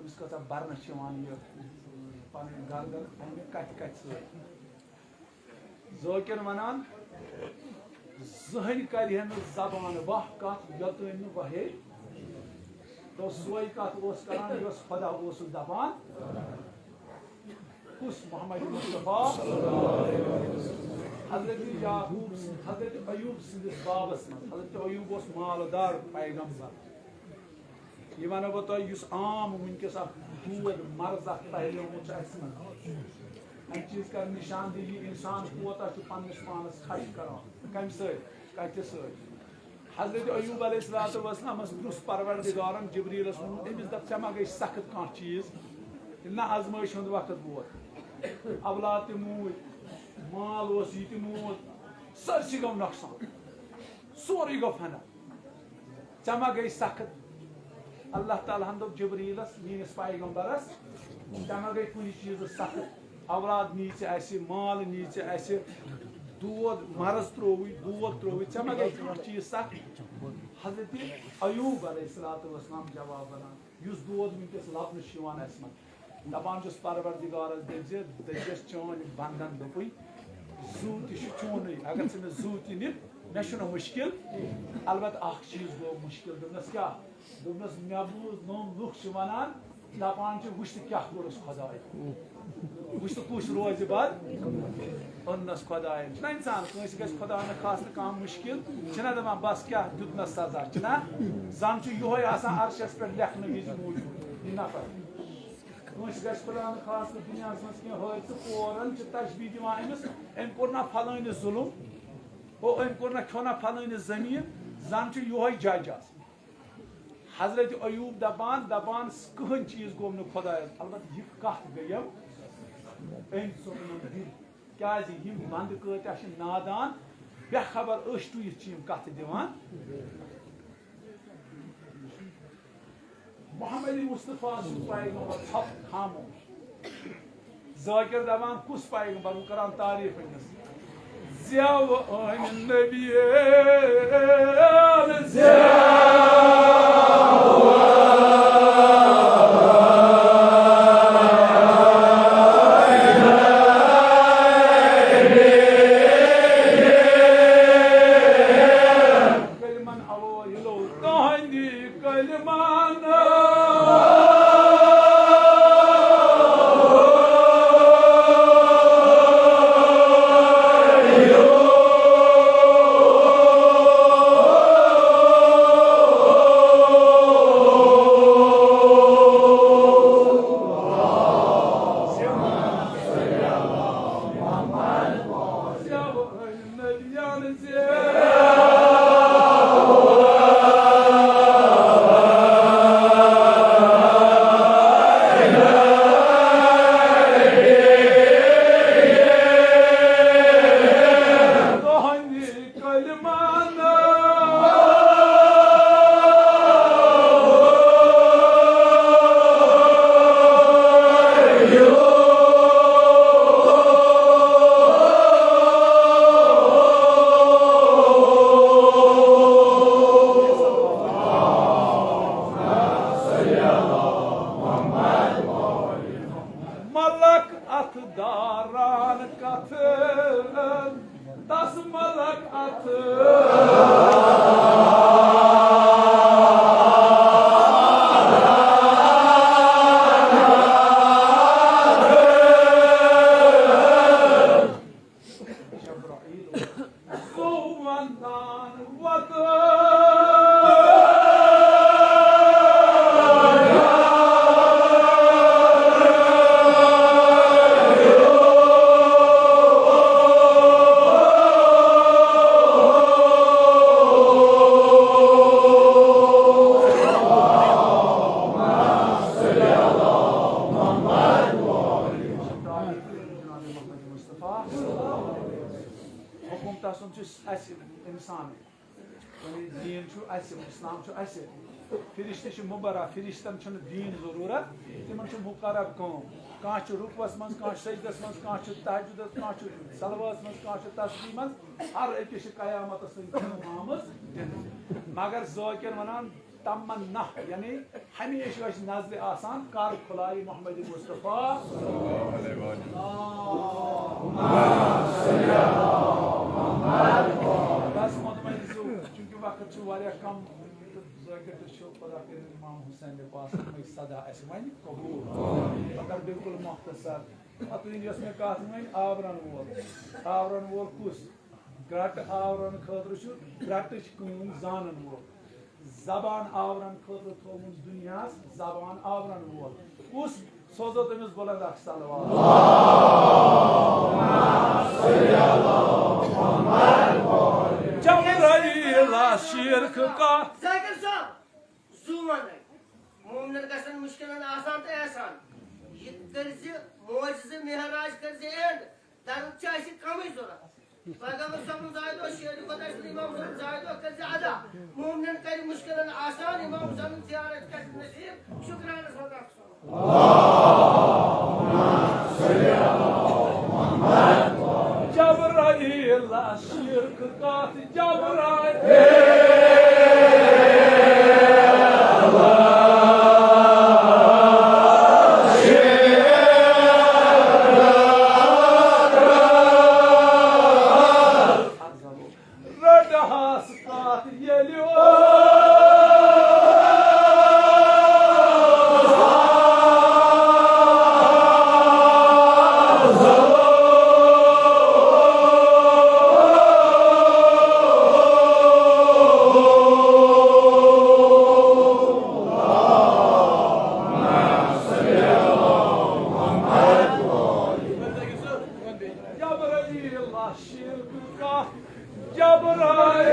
أمِس کۭژاہ بَرنَس چھِ یِوان یہِ پَنٕنۍ گردن اَمہِ کَتھِ کَتھِ سۭتۍ۔ ذٲکِر وَنان، زٕہٕنۍ کَرِ ہے نہٕ زبان واہ کَتھ، یوٚتام نہٕ وَہے۔ تو سۄے کَتھ اوس کَران، یۄس خۄدا اوسُن دَپان۔ کُس؟ محمد مصطفیٰ۔ حضرت یعقوب سٕنٛد، حضرت ایوب سٕنٛدِس بابَس منٛز۔ حضرت ایوب اوس مالدار پیغمبر۔ یہِ وَنو بہٕ تۄہہِ، یُس عام وٕنکیٚس اَکھ دود مرض اَکھ پھٔہلیومُت چھُ اَسہِ منٛز۔ اَمہِ چیٖز کَرِ نِشاندہی، اِنسان کوتاہ چھُ پنٛنِس پانَس خۄش کَران۔ کَمہِ سۭتۍ؟ کَتہِ سۭتۍ؟ حضرت ایوب علیہ الصلوۃ والسلامَس پرُژھ پروردگارن، جبریلس ووٚن، أمِس دَپ، ژےٚ ما گٔے سخت کانٛہہ چیٖز؟ نہ، آزمٲیش ہُنٛد وقت ووت۔ اولاد تہِ موٗدۍ، مال اوس، یہِ تہِ موٗد، سٲرسٕے گوٚو نۄقصان، سورُے گوٚو فنا۔ ژےٚ ما گٔے سخت؟ اللہ تعالیٰ ہن دوٚپ جبریلس، میٲنِس پیغمبرس، ژےٚ ما گٔے کُنہِ چیٖزٕ سخت؟ اولاد نی ژےٚ اَسہِ، مال نی ژےٚ اَسہِ، دود مرض ترووُے، دود ترووُے، ژےٚ ما گٔے کانٛہہ چیٖز سخت؟ حضرت ایوب علیہ الصلوۃ والسلام جواب ونان، یُس دود وٕنکیٚس لبنہٕ چھُ یِوان اَسہِ منٛز، دَپان چھُس پروردگارس، دٔپۍ زِ، دٔپۍ زٮ۪س چٲنۍ بندن دوٚپُے، زُو تہِ چھُ چونُے، اگر ژٕ مےٚ زُو تہِ نِکھ، مےٚ چھُنہٕ مُشکِل۔ البتہ اکھ چیٖز گوٚو مُشکِل۔ دوٚپنس، کیٛاہ؟ دوٚپنس، مےٚ بوٗز، نوٚم لُکھ چھِ ونان، دَپان چھِ، وٕچھ تہٕ کیٛاہ کوٚرُس خۄدایَن۔ وٕچھ تہٕ کُس روزِ بد؟ اوٚننَس خۄدایَن۔ چھُنہ اِنسان، کٲنٛسہِ گژھِ خۄدا نہ خاصہٕ کانٛہہ مُشکِل، چھِنہ دَپان، بَس کیٛاہ دیُتنَس سزا، چھُنہ؟ زَن چھُ یِہوٚے آسان عرشَس پٮ۪ٹھ لیکھنہٕ وِزِ موٗجوٗد، یہِ نفر۔ کٲنٛسہِ گژھِ خۄدا نہ خاصہٕ دُنیاہَس منٛز کینٛہہ حٲدثہٕ، فوراً چھِ تشبیٖہ دِوان أمِس، أمۍ کوٚر نہ فلٲنِس ظُلُم، ہُہ أمۍ کوٚر نہ، کھیوٚو نہ فلٲنِس زٔمیٖن، زَن چھُ یِہوٚے جج آسان۔ حضرت ایوب دپان، دپان، کٕہٕنۍ چیٖز گوٚو نہٕ خۄدایَس۔ البتہ یہِ کتھ گٔیم أمۍ ژوٚپ نہٕ دِل۔ کیازِ یِم بندٕ کۭتیاہ چھِ نادان، بے خبر أچھ ٹُوِتھ چھِ یِم کتھٕ دِوان۔ محمد مصطفیٰ سُنٛد پیغمبر ژھۄپہٕ خاموش۔ ذاکر دپان، کُس پیغمبر؟ بہٕ کران تعریف أمِس۔ زیو أمۍ نبیَن، زیو۔ کلمن آو یلو تہندِ کلمن۔ ملک اتھ داران کتھ، تس ملک اتھ۔ جبرائیل گوٚو ونان وتہٕ۔ حکومتس سُنٛد چھُ اَسہِ اِنسانٕے۔ یعنی دین چھُ اَسہِ، اسلام چھُ اَسہِ۔ فرشتہٕ چھِ مُبرا، فرشتن چھُنہٕ دین ضروٗرت، تِمن چھُ مُقرر کٲم۔ کانٛہہ چھُ رُکوَس منٛز، کانٛہہ چھُ سجدس منٛز، کانٛہہ چھُ تہجدس، کانٛہہ چھُ صلواتس منٛز، کانٛہہ چھُ تسبیح منٛز، ہر أکِس چھِ قیامتس تام کٲم آمٕژ دِنہٕ۔ مگر ذاکر ونان، تمنا، یعنی ہمیشہِ ٲسۍ نظرِ آسان کر کھُلایہِ محمد مصطفیٰ۔ بس مطمئن چھُ، چونکہ وقت چھُ واریاہ کم، تہٕ ذٲکر تہِ چھُ، خدا کٔرِنۍ امام حسین پاس سدا اسہِ وۄنۍ قبول۔ مگر بالکل مختصر، پتہٕ یۄس مےٚ کتھ وۄنۍ آورن وول، آورن وول کُس؟ گرٛٹہٕ آورن خٲطرٕ چھُ گرٛٹٕچ کٲم زانن وول۔ زبان آورن خٲطرٕ تھوٚوُن دُنیاہس زبان آورن وول۔ کُس؟ سوزو تٔمِس بلند اکھ صلوات۔ جبرائیل شیرخ کا۔ ذاکر صٲب، زُو وَنَے۔ مومنن گژھن مُشکِلن آسان تہٕ احسان۔ یہِ کٔرۍ زِ معجزٕ معراج کٔرۍ زِ end۔ درد چھِ اَسہِ کمٕے ضوٚرتھ۔ پیغمبر صٲبُن زایہِ دۄہ شیرِ خۄداے سُنٛد امام صٲبُن زایہِ دۄہ کٔرۍ زِ ادا۔ مومنن کَرِ مُشکِلن آسان، امام حسینُن زیارت کَرِ نصیب۔ شُکرانس منٛز اکھ سلام۔ جبرائیل شیرخ کتھ جبرائیل۔ رٹہس کتھ ییٚلہِ جبرائیل شیرخ کتھ جبرائیل۔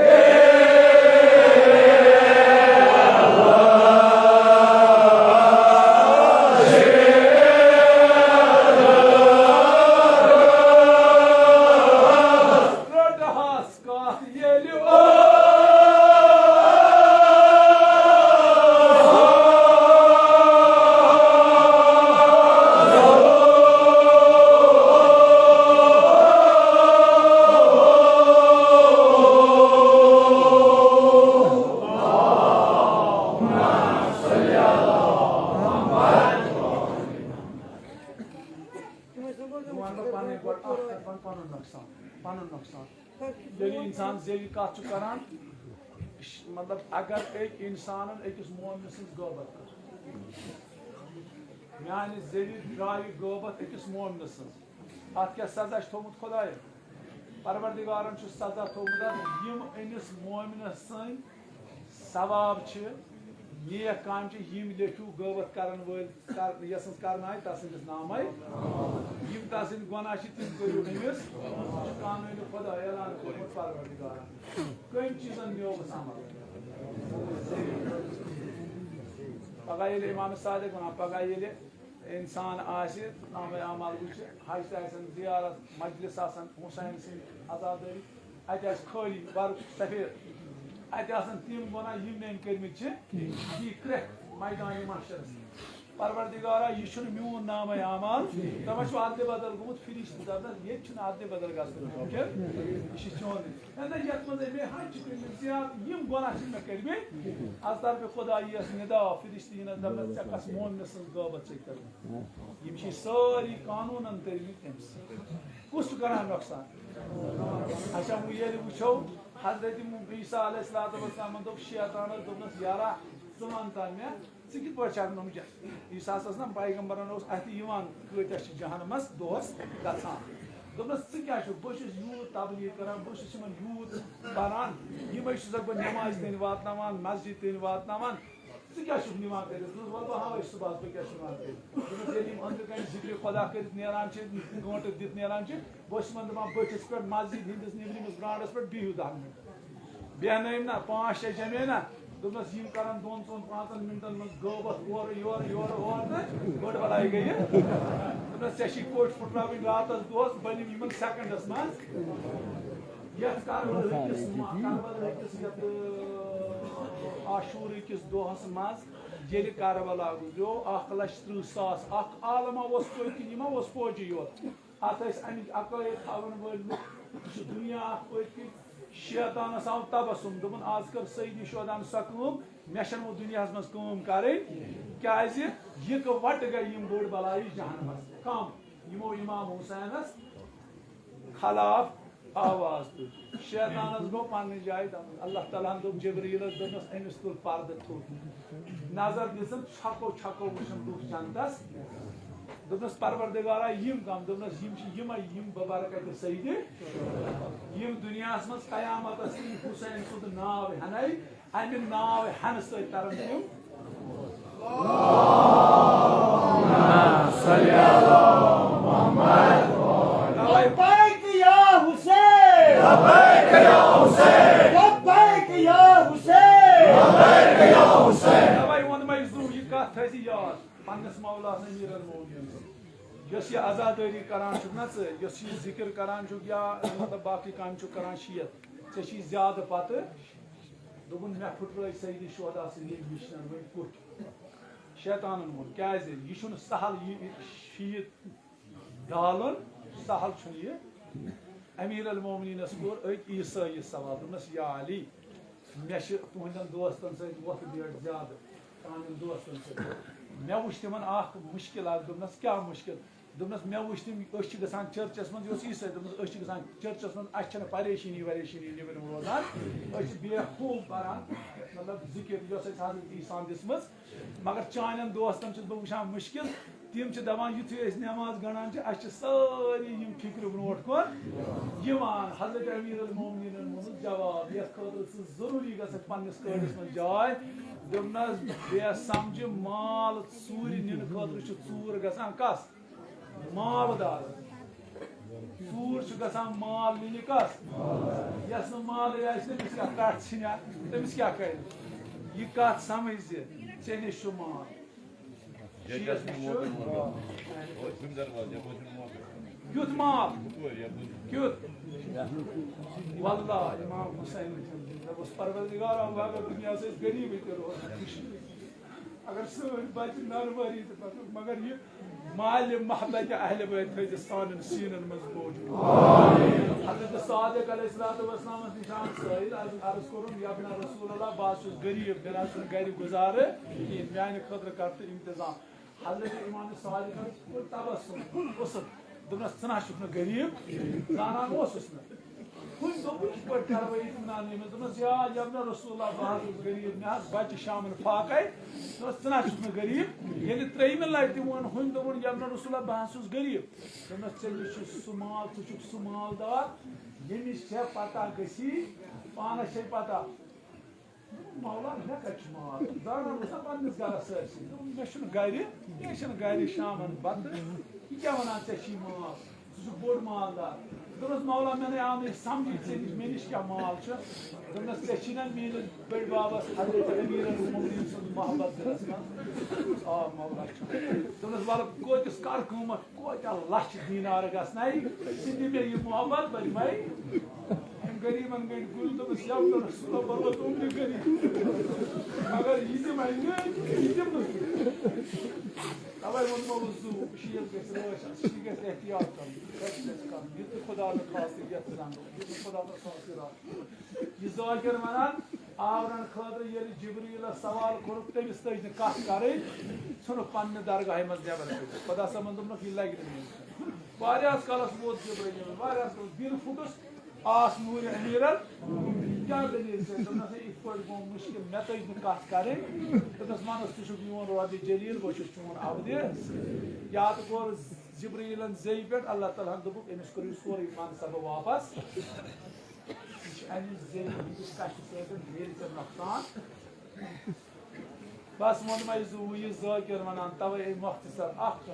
رٹہس کتھ ییٚلہِ بہٕ وَنہٕ پَنٕنۍ گۄڈٕ اَکھ کَتھ، وَنہٕ پَنُن نۄقصان، پَنُن نۄقصان۔ ییٚلہِ اِنسان زیوِ کَتھ چھُ کَران، مطلب، اگر أکۍ اِنسانَن أکِس مومنہٕ سٕنٛز غٲبت کٔر، میٛانہِ زیوِ درٛایہِ غٲبت أکِس مومنہٕ سٕنٛز، اَتھ کیٛاہ سزا چھُ تھوٚومُت خۄدایَن؟ پروردگارَن چھُ سزا تھوٚومُت اَتھ، یِم أمِس مومنہٕ سٕنٛدۍ ثواب چھِ، نیک کامہِ چھِ، یِم لیکھِو غٲبت کرن وٲلۍ کر-، یَسٕنٛز کرنہٕ آیہِ تَسٕنٛدِس نامے۔ یِم تَسٕنٛدۍ گۄناہ چھِ، تِم کٔرِو أمِس۔ یہِ چھُ قانوٗنِ خۄدا اعلان کوٚرمُت پروردگارن۔ کٔمۍ چیٖزن نیومُت عمل؟ پگاہ ییٚلہِ امام صادق وَنان، پگاہ ییٚلہِ انسان آسہِ، نامے اعمال وٕچھِ، حج تہِ آسن، زیارت، مجلس آسن، حسین سٕنٛدۍ عزادٲری، اتہِ آسہِ خٲلی ورُق سفید۔ اتہِ آسن تِم گۄناہ یِم مےٚ أمۍ کٔرمٕتۍ چھِ، یی کرٛٮ۪کھ میدانِ محشرس۔ پروردگارا، یہِ چھُنہٕ میون نامہ اعمال۔ تۄہہِ ما چھُو ادلہِ بدل گوٚمُت؟ فرشتہٕ دپنس، ییٚتہِ چھُنہٕ ادلہِ بدل گژھنُک حُکم۔ یہِ چھُ چون۔ ہے نہ، یتھ منٛز أمۍ حج چھِ کٔرمٕتۍ زیارت، یِم گۄناہ چھِنہٕ مےٚ کٔرمٕتۍ۔ از طرفِ خۄداییس ندا، فرشتہٕ یِنس دپنس، ژےٚ کس مومنہٕ سٕنٛز غٲبت چھے کٔرمٕژ؟ یِم چھِ سٲری قانوٗنن تٔرمٕتۍ تٔمۍ سٕنٛدۍ۔ کُس چھُ کران نۄقصان؟ اچھا، وۄنۍ ییٚلہِ وٕچھو، حضرت عیسیٰ علیہ الصلوۃ والسلامن دوٚپ شیطانس، دوٚپنس، یارا، ژٕ وَن تہ مےٚ، ژٕ کِتھ پٲٹھۍ چھکھ نوٚمجن؟ عیسیٰ صٲب پیغمبرن اوس اَتھِ یِوان، کۭتیاہ چھِ جہنمس دۄہس گژھان۔ دوٚپنس، ژٕ کیٛاہ چھُکھ؟ بہٕ چھُس یوٗت تبلیغ کران، بہٕ چھُس یِمن یوٗت پران، یِمے چھُسکھ بہٕ نمازِ تانۍ واتناوان، مسجد تانۍ واتناوان۔ ژٕ کیٛاہ چھُکھ نِوان کٔرِتھ؟ دوٚپُس، وَلہٕ بہٕ ہاوَے صُبحَس بہٕ کیٛاہ چھُس نِوان کٔرِتھ۔ دوٚپمَس، ییٚلہِ یِم أنٛدرٕ کَنہِ ذِکرِ خۄدا کٔرِتھ نیران چھِ، گٲنٛٹہٕ دِتھ نیران چھِ، بہٕ چھُس یِمَن دَپان، بٔٹھِس پٮ۪ٹھ، مسجد ہِنٛدِس نیٚبرِمِس برٛانٛڈَس پٮ۪ٹھ بِہِو دَہ مِنَٹ۔ بیٚہنٲیِم نا، پانٛژھ شےٚ جمع نا۔ دوٚپمَس، یِم کَرَن دۄن ژۄن پانٛژَن مِنٹَن منٛز غٲبت اورٕ یورٕ، یورٕ اورٕ تہٕ بٔڑ بَلاے گٔیہِ۔ دوٚپمَس، ژےٚ چھِی کوٚٹھۍ پھٕٹراوٕنۍ راتَس دۄہَس، بَنِم یِمَن سٮ۪کَنٛڈَس منٛز۔ یتھ کربلہٕ کِس، کربلہٕ کِس یتھ، آشورٕ کِس دۄہس منٛز ییٚلہِ کربلا گُزریو، اکھ لچھ ترٕٛہ ساس، اکھ عالما اوس پٔتۍ کِنۍ، یہِ ما اوس فوجی یوت؟ اتھ ٲسۍ امِکۍ عقٲیِد تھاون وٲلۍ لُکھ۔ یہِ چھُ دُنیا اکھ پٔتۍ کِنۍ۔ شیطانس آو تبسم، دوٚپُن، از کٔر سیدِ شہداہن سۄ کٲم، مےٚ چھَنہٕ وۄنۍ دُنیاہَس منٛز کٲم کَرٕنۍ، کیٛازِ یِکہٕ وَٹہٕ گٔے یِم بٔڑ بَلایہِ جہنمَس۔ کَم؟ یِمو امام حسینَس خلاف آواز تُج۔ شیطانَس گوٚو پننہِ جایہِ دَمُن۔ اللہ تعالیٰ ہَن دوٚپ جبریٖلَس، دوٚپنَس، أمِس تُل پردٕ تھوٚد۔ نظر دِژٕن، چھکو چھکو وٕچھُن لُکھ جنتَس۔ دوٚپنَس، پروردگارا، یِم کَم؟ دوٚپنَس، یِم چھِ یِمَے، یِم ببرکت سیدِ، یِم دُنیاہَس منٛز قیامتَس تام حسین سُنٛد ناو ہٮ۪نَے، اَمہِ ناو ہٮ۪نہٕ سۭتۍ تَرَن تِم۔ لبیک یا حسین، لبیک یا حسین، لبیک یا حسین، لبیک یا حسین۔ تَوَے ووٚن مےٚ زُو، یہِ کَتھ تھٲیزِ یاد پننِس مولا امیر المومنین۔ یۄس یہِ عزادٲری کران چھُکھ نا ژٕ، یۄس یہِ ذکر کران چھُکھ یا مطلب باقٕے کامہِ چھُکھ کران شیٖتھ، ژےٚ چھی زیادٕ پتہٕ۔ دوٚپُن، مےٚ پھُٹرٲے سیدِ شہدا سٕنٛدۍ یِم مِشنَن وۄنۍ کُٹھۍ۔ شیطانن ووٚن، کیازِ؟ یہِ چھُنہٕ سہل، یہِ شیٖتھ ڈالُن سہل چھُنہٕ یہِ۔ امیر المومنینس کوٚر أکۍ عیسٲیِس سوال، دوٚپنس، یا علی، مےٚ چھِ تُہنٛدٮ۪ن دوستن سۭتۍ وۄتھٕ بیٹھ زیادٕ، تُہنٛدٮ۪ن دوستن سۭتۍ۔ مےٚ وٕچھ تِمن اکھ مُشکل اکھ، دوٚپنس، کیٛاہ مُشکل؟ دوٚپنس، مےٚ وٕچھ تِم، أسۍ چھِ گژھان چرچس منٛز، یہِ اوس عیسٲے، دوٚپنس، أسۍ چھِ گژھان چرچس منٛز، اَسہِ چھَنہٕ پریشٲنی وریشٲنی نیٚبرِم روزان، أسۍ چھِ بے خوف پران، مطلب، ذِکر، یۄس اَسہِ حضرت عیسیٰ ہن دِژمٕژ۔ مگر چانٮ۪ن دوستن چھُس بہٕ وٕچھان مُشکِل۔ تِم چھِ دَپان، یُتھُے أسۍ نٮ۪ماز گنٛڈان چھِ، اَسہِ چھِ سٲری یِم فِکرِ برونٛٹھ کُن یِوان۔ حضرت امیر المومنینن ووٚنُس جواب، یَتھ خٲطرٕ ژٕ ضروٗری گژھکھ پننِس کٲڑِس منٛز جاے۔ دوٚپنَس، بے سمجھِ، مال ژوٗرِ نِنہٕ خٲطرٕ چھُ ژوٗر گژھان کَس؟ مالدار۔ ژوٗر چھُ گژھان مال نِنہِ کَس؟ یَس نہٕ مالٕے آسہِ، تٔمِس کیٛاہ کَٹھ ژھٕنیا؟ تٔمِس کیٛاہ کَرِ؟ یہِ کَتھ سمجھ زِ ژےٚ نِش چھُ مال۔ شیٖس نِش چھُ۔ کیُتھ مال؟ کیُتھ؟ واللہ امام حسین اوس پروردگار، اگر دُنیاہَس ٲسۍ غریٖبٕے تہِ روزان۔ اگر سٲنۍ بچہِ نروٲری تہٕ پتہٕ، مگر یہِ مالِ محبت اہل بیت تھٲیزِ سانٮ۪ن سیٖنن منٛز موجود۔ حضرت صادق علیہ الصلوۃ والسلامس نِش آو سٲیِل، عرض، عرض کوٚرُن، یا ابن رسول اللہ، بہٕ حظ چھُس غریٖب، مےٚ نہ حظ چھُنہٕ گرِ گُزارٕ کِہیٖنۍ، میانہِ خٲطرٕ کر تہٕ انتظام۔ حضرت امام صادقن کوٚر تبسم، اوسُکھ، دوٚپنس، ژٕ نہ حظ چھُکھ نہٕ غریٖب، زانان اوسُس نہٕ۔ ہُمۍ دوٚپُن، یِتھ پٲٹھۍ کرٕ بہٕ اطمینان ییٚمِس؟ دوٚپنَس، یا یَمنہ رسول اللہ، بہٕ حظ چھُس غریٖب، مےٚ حظ بَچہِ شامَن فاقَے۔ دوٚپنَس، ژٕ نہ حظ چھُکھ نہٕ غریٖب۔ ییٚلہِ ترٛیٚیِمہِ لَٹہِ تہِ ووٚن، ہُمۍ دوٚپُن، یَمنہ رسول اللہ، بہٕ حظ چھُس غریٖب۔ دوٚپنَس، ژےٚ نِش چھُ سُہ مال، ژٕ چھُکھ سُہ مالدار، ییٚمِس چھےٚ پَتہ گٔژھی، پانَس چھے پَتہ۔ مولا، مےٚ کَتہِ چھُ مال؟ زانان اوس نا پننِس گرس سٲرسٕے۔ دوٚپُن، مےٚ چھُنہٕ گرِ، مےٚ چھِنہٕ گرِ شامن بتہٕ۔ یہِ کیٛاہ وَنان، ژےٚ چھی مال؟ ژٕ چھُکھ بوٚڑ مالدار۔ دوٚپنَس، مولا، مےٚ نے آو نہٕ یہِ سمجھی ژےٚ نِش، مےٚ نِش کیٛاہ مال چھُ؟ دوٚپنَس، ژےٚ چھی نا میٛٲنِس بٔڈۍ بابس حضرت امیر المومنین سُنٛد محبت دِلس منٛز؟ آ، مولا چھُ۔ دوٚپنَس، وَلہٕ کۭتِس کر قۭمتھ؟ کوتاہ لچھ دینار گژھنَے، ژٕ دِ مےٚ یہِ محبت، بہٕ دِمَے أمۍ غریٖبَن گٔنٛڈۍ کُلۍ، دوٚپُس، یا رسول اللہ، بہٕ روزٕ عمرِ غریٖب، مگر یہِ دِمَے نہٕ، یہِ دِمہٕ نہٕ۔ تَوَے ووٚنمو بہٕ زُو، شیٖل گژھِ رٲچھ آسٕنۍ، یہِ گژھِ احتیاط کَرُن، رَچھِ گژھِ کَرُن، یہِ تہِ خدا نہٕ خاص تہِ یَتھ زَنٛگو، یہِ تہِ خدا نہٕ خاص تہِ رَچھ۔ یہِ ذٲکِر وَنان، آورَن خٲطرٕ ییٚلہِ جبریٖلَس سوال کوٚرُکھ، تٔمِس تٔج نہٕ کَتھ کَرٕنۍ، ژھُنُکھ پننہِ درگاہہِ منٛز نٮ۪بر کٔڑِتھ۔ خدا صٲبَن دوٚپنَکھ، یہِ لَگہِ نہٕ مےٚ نِش۔ واریاہَس کالَس ووت جبرائیل، واریاہَس کالَس، دِل پھُٹُس، آس نوٗرِ امیٖرَن، کیٛاہ دٔلیٖل چھےٚ؟ دوٚپنَس، ہے، یِتھ پٲٹھۍ گوٚو مُشکِل، مےٚ تٔج نہٕ کَتھ کَرٕنۍ۔ دوٚپنَس، وَنُس، ژٕ چھُکھ میون رۄبِ جلیٖل، بہٕ چھُس چون عبدِ۔ یاد کوٚر جبرائیلَن زیٚیہِ پٮ۪ٹھ، اللہ تعالیٰ ہَن دوٚپُکھ، أمِس کٔرِو سورُے منصب واپَس۔ یہِ چھُ اَمہِ ذٔریعہٕ ییٚمِس کَتھِ سۭتۍ میلہِ ژےٚ نۄقصان۔ بس ووٚنمَے زُوٕے یہِ ذٲکِر وَنان، تَوَے اے مۄختصر اَکھ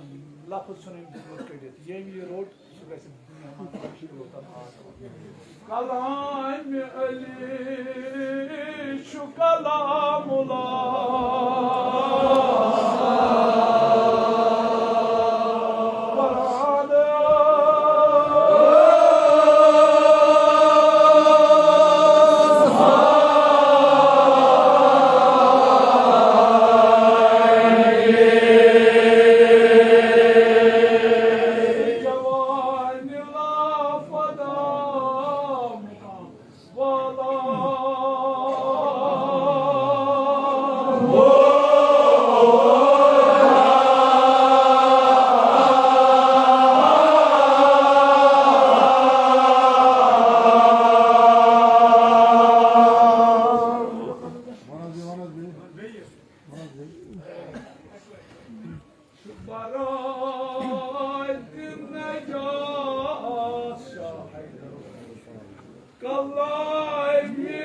لفظ چھُنہٕ أمۍ دیُتمُت کٔڑِتھ۔ ییٚمۍ یہِ روٚٹ، سُہ گژھِ مہمان خۄش تہٕ لُطف آسُن۔ کلامِ علی چھُ کلام اللہ۔ قرآن برات نجات شاہ کلامی۔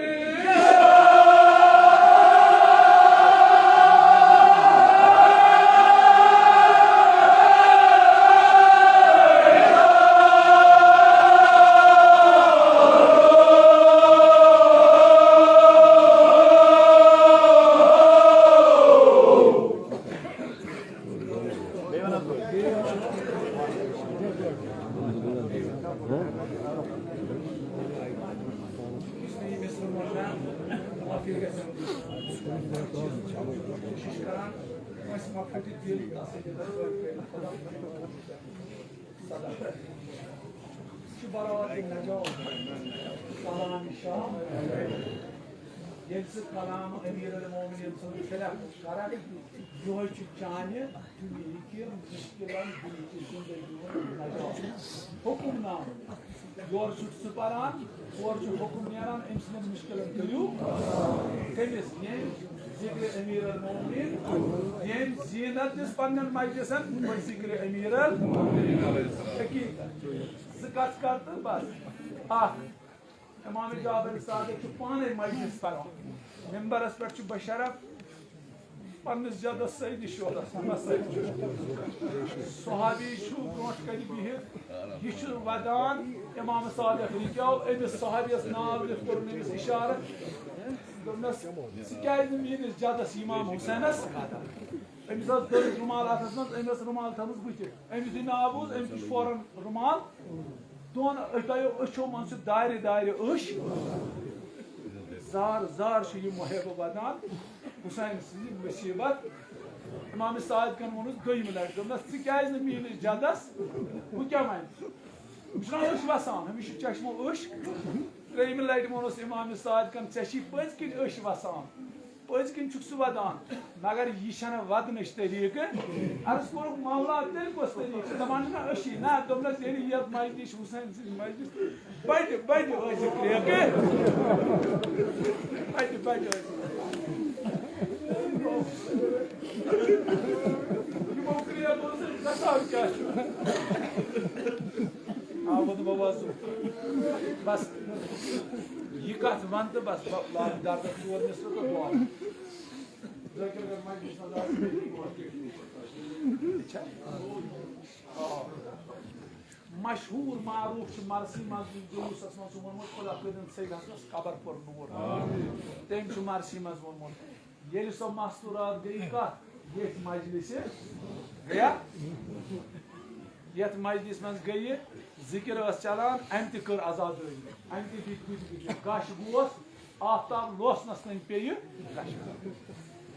یہِ چھُ برابر نجوم۔ کلام شام۔ ییٚلہِ ژٕ کلام امیر المومنین سُنٛد خلاف کرکھ، یِہوٚے چھُ چانہِ دُنیہٕکہِ مُشکِلن، دُنیہٕچہِ زندگی ہُنٛد نجوم۔ حُکم نامہٕ۔ یورٕ چھُکھ ژٕ پران، اورٕ چھُ حُکم نیران، أمۍ سٕنٛدٮ۪ن مُشکِلن کٔرِو۔ کٔمِس؟ ییٚمۍ ذِکرِ أمیٖر المومنیٖن، ییٚمۍ زیٖنت دِژ پنٛنٮ۪ن مجلسن، بہٕ ذِکرِ أمیٖر المومنیٖن۔ حقیٖقت۔ زٕ کتھ کر تہٕ بس۔ اکھ، امام جعفر صادق چھُ پانے مجلس پران۔ ممبرس پٮ۪ٹھ چھُ بشرف پننِس جدس سیدِ شہداہس وَنان، سیدِ شہداہس۔ صحابی چھُ برونٛٹھ کنہِ بِہِتھ، یہِ چھُ ودان، امام صادق رُکیو، أمِس صحابیس ناو دِتھ کوٚرُن أمِس اشارٕ۔ دوٚپنس، "ژٕ کیازِ نہٕ میٲنِس جدس امام حسینس؟" أمِس ٲس دٔرۍ رُمال اتھس منٛز، أمۍ ٲس رُمال تھٲومٕژ بٕتھِ۔ أمۍ یُتھُے ناو بوٗز، أمۍ تُج فوراً رُمال۔ دۄن أتیو أچھو منٛز چھِ دارِ دارِ أچھ۔ زار زار چھُ یہِ محب ودان حسین سٕنٛدِ مصیبت۔ امام صادقن ووٚنُس دوٚیمہِ لٹہِ، دوٚپنس، "ژٕ کیازِ نہٕ میٲنِس جدس؟" بہٕ کیٛاہ وَنہٕ؟ بہٕ چھُس أچھ وسان، أمِس چھُ چشمو أچھ۔ ترٛیٚیِمہِ لٹہِ ووٚنُس امام صادقن، "ژےٚ چھی پٔزۍ کِنۍ أچھ وسان؟" پٔزۍ کِنۍ چھُکھ ژٕ ودان، مگر یہِ چھَنہٕ ودنٕچ طریٖقہٕ۔ عرض کوٚرُکھ، "مولا، تیٚلہِ کۄس طریٖقہٕ چھِ؟" دَپان چھِنہ أچھی۔ نہ، دوٚپنَس، ییٚلہِ یَتھ مجلس، حسین سٕنٛز مجلس، بَڑِ، بَڑِ ٲسِکھ کرٛیکہٕ۔ بَڑِ، بَڑِ ٲسِکھ۔ یِمو کرٛیکہٕ اوس اَسہِ گژھان کیٛاہ چھُ؟ آو وَنہٕ بہٕ وَزُم۔ بَس، یہِ کَتھ وَن تہٕ بَس، بہٕ لاگہٕ دَردَس ژور نِصفہٕ تہٕ دۄن۔ ذٲکِر اگر مجلس منٛز آسہِ، آ۔ مشہوٗر معروٗف چھُ مرثی منٛز یُس جلوٗسَس منٛز چھُ ووٚنمُت، "خدا کٔرِن سید حسنَس قبر پر نوٗر۔" تٔمۍ چھُ مرثی منٛز ووٚنمُت۔ ییٚلہِ سۄ مستوٗرات گٔیہِ کَتھ؟ ییٚتھۍ مجلسہِ گٔیا؟ یَتھ مجلس منٛز گٔیہِ، ذِکِر ٲس چلان، أمۍ تہِ کٔر عزادٲری، أمۍ تہِ دِتۍ بٕتھِ بٕتھِ، گش گوس، آفتاب لوسنس تام پیٚیہِ گش۔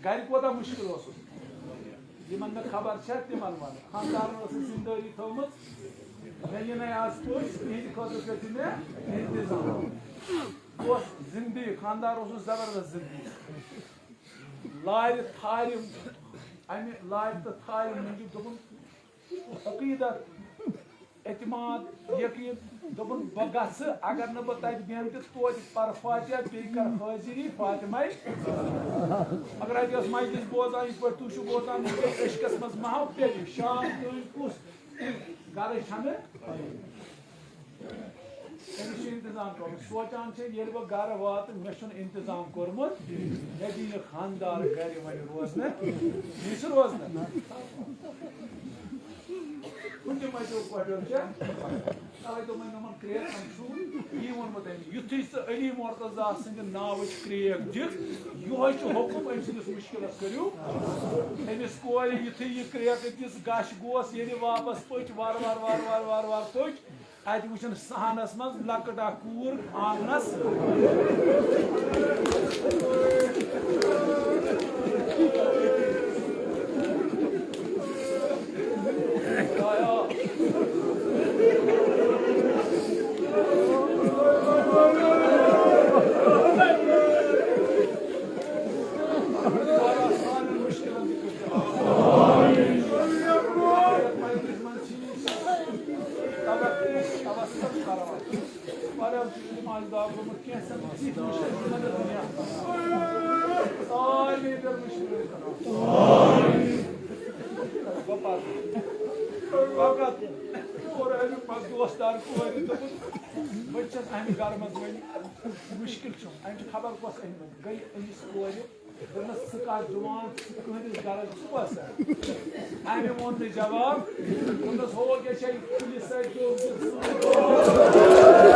گرِ کوتاہ مُشکِل اوسُس، یِمن نہٕ خبر چھےٚ تِمن وَنہٕ۔ خانٛدارن ٲسٕس ذِمہٕ دٲری تھٲومٕژ، مےٚ یِنَے آز پٔژھۍ، تِہِنٛدِ خٲطرٕ کٔرۍ زِ مےٚ اِنتظام۔ بہٕ اوسُس زِندگی، خانٛدار اوسُس زبردست زِندگی۔ لارِ تھارِ، اَمہِ لارِ تہٕ تھارِ موٗجوٗب دوٚپُن، عقیدت، اعتماد، یقین، دوٚپُن، بہٕ گژھٕ، اگر نہٕ بہٕ تتہِ بیٚہمہٕ تہِ توتہِ پرٕ فاتحہ، بیٚیہِ کرٕ حٲضری فاطمہ۔ مگر اتہِ ٲس مجلس بوزان، یِتھ پٲٹھۍ تُہۍ چھِو بوزان، یہِ گٔے عشقس منٛز محو تیٚلہِ۔ شام تام کُس گرٕ چھنہٕ؟ أمِس چھُ انتظام کوٚرمُت۔ سونٛچان چھِ، ییٚلہِ بہٕ گرٕ واتہٕ، مےٚ چھُنہٕ انتظام کوٚرمُت، مےٚ دِیہِ خانٛدار گرِ وۄنۍ روزنہٕ۔ یہِ چھُ روزنہٕ۔ ہُہ تہِ مَچیو پۄٹھیو ژےٚ۔ تَوَے دوٚپمَے مےٚ ووٚن کرٛیکَن چھُ یی ووٚنمُت أمۍ۔ یُتھُے ژٕ علی مرتضیٰ سٕنٛدِ ناوٕچ کرٛیک دِکھ، یِہوٚے چھُ حُکُم، أمۍ سٕنٛدِس مُشکِلَس کٔرِو۔ أمِس کورِ یُتھُے یہِ کرٛیکہٕ دِژ، گَش گوس، ییٚلہِ واپَس پٔچ، وارٕ وارٕ، وارٕ وارٕ، وارٕ وارٕ پٔچ، اَتہِ وٕچھُن صحنس منٛز لۄکٕٹ اکھ کوٗر آنگنس۔ واریاہ چھُ یِم آز دعا گوٚمُت، کینٛہہ چھَنہٕ تِتھۍ مُشکِل یِمَن نہٕ دُنیا۔ سارنٕے پٮ۪ٹھ مُشکِل۔ دوستار کورِ دوٚپُن، بہٕ تہِ چھَس اَمہِ گَرٕ منٛز وۄنۍ مُشکِل چھُم، اَمہِ چھُ خبر کۄس أنۍ مٕژ۔ گٔے أمِس کورِ، دوٚپنَس، "ژٕ کَتھ جُوان، ژٕ کٕہٕنٛدِس گَرَس، ژٕ کۄس سا؟" اَمہِ ووٚن نہٕ جواب، دوٚپنَس، "ہو کیٛاہ چھےٚ یہِ پُلِس سۭتۍ دوٚر دِتھ ژٕ؟"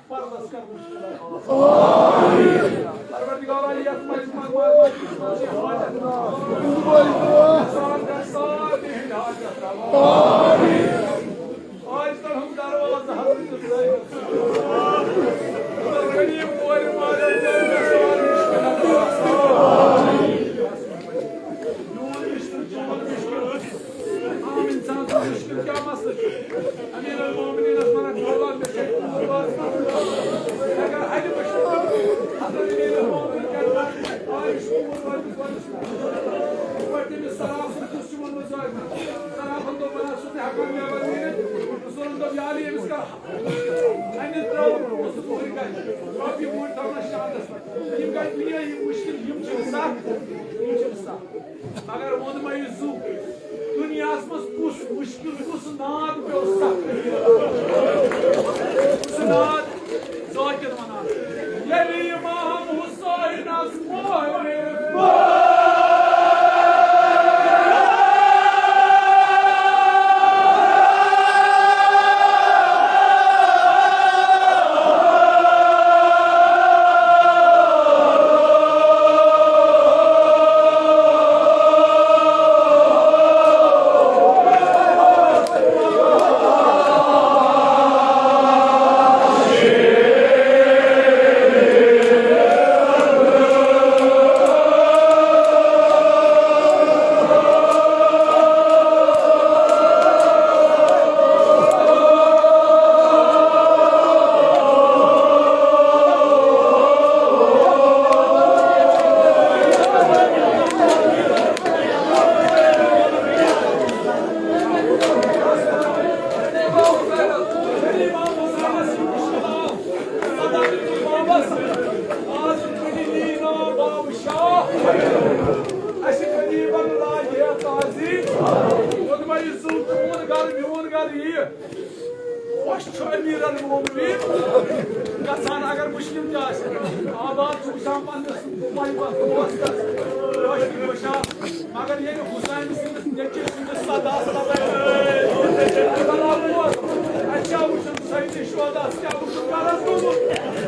پردس کر مشکل۔ پروردگارا، یتھ مجمع، مجمع، مجمع، حاجت۔ سان کر سارنٕے ہٕنٛدۍ حاجت روا۔ آج تل ہم دروازٕ حضرت زینب۔ غریب کورِ ماجہِ زینب سارنٕے مشکل۔ میون مشکل، چون مشکل۔ عام انسان سُنٛد مشکل کیٛاہ مسلہٕ چھُ؟ امیر المومنینس ونان، "مولا، مےٚ چھےٚ کوٗر وٲژمٕژ۔" مےٚ کر حلہِ مشکل۔ حضرت امیر المومنین کر آیہِ شوٗر وٲژمٕژ، وٲژمٕژ۔ یِتھ پٲٹھۍ تٔمِس سرافن کُس چھُ ووٚنمُت زٲہِد؟ سرافن دوٚپ، "بہٕ نہ سا چھُس نہٕ ہٮ۪کان نٮ۪بر نیٖرِتھ۔" رسولن دوٚپ، "یا علی، أمِس کر۔" أمِس ترٛٲو رسول کورِ گرِ۔ رۄپیہِ وُہہِ تھٲونس شاندس پٮ۪ٹھ۔ یِم گٔے دُنیاہی مُشکِل، یِم چھِنہٕ سخ، یِم چھِنہٕ سخ۔ مگر ووٚن مےٚ یہِ زُو، دُنیاہَس منٛز کُس مُشکِل، کُس ناد پیوٚو سخ؟ سُہ ناد ذٲکِر وَنان۔ ییٚلہِ اِمام حُسینَس مٲرِتھ خۄش چھُ امیر المومنین گژھان، اگر مُشکِل تہِ آسہِ۔ آباد چھُ وٕچھان پننِس محبت دوستس، خۄش چھُ وٕچھان۔ مگر ییٚلہِ حُسین سٕنٛدِس نیٚچوِس سٕنٛدِس صداہس پتہٕ اَسہِ چھا وٕچھُن سید شہداہس کیٛاہ وٕچھُن غرض گوٚمُت؟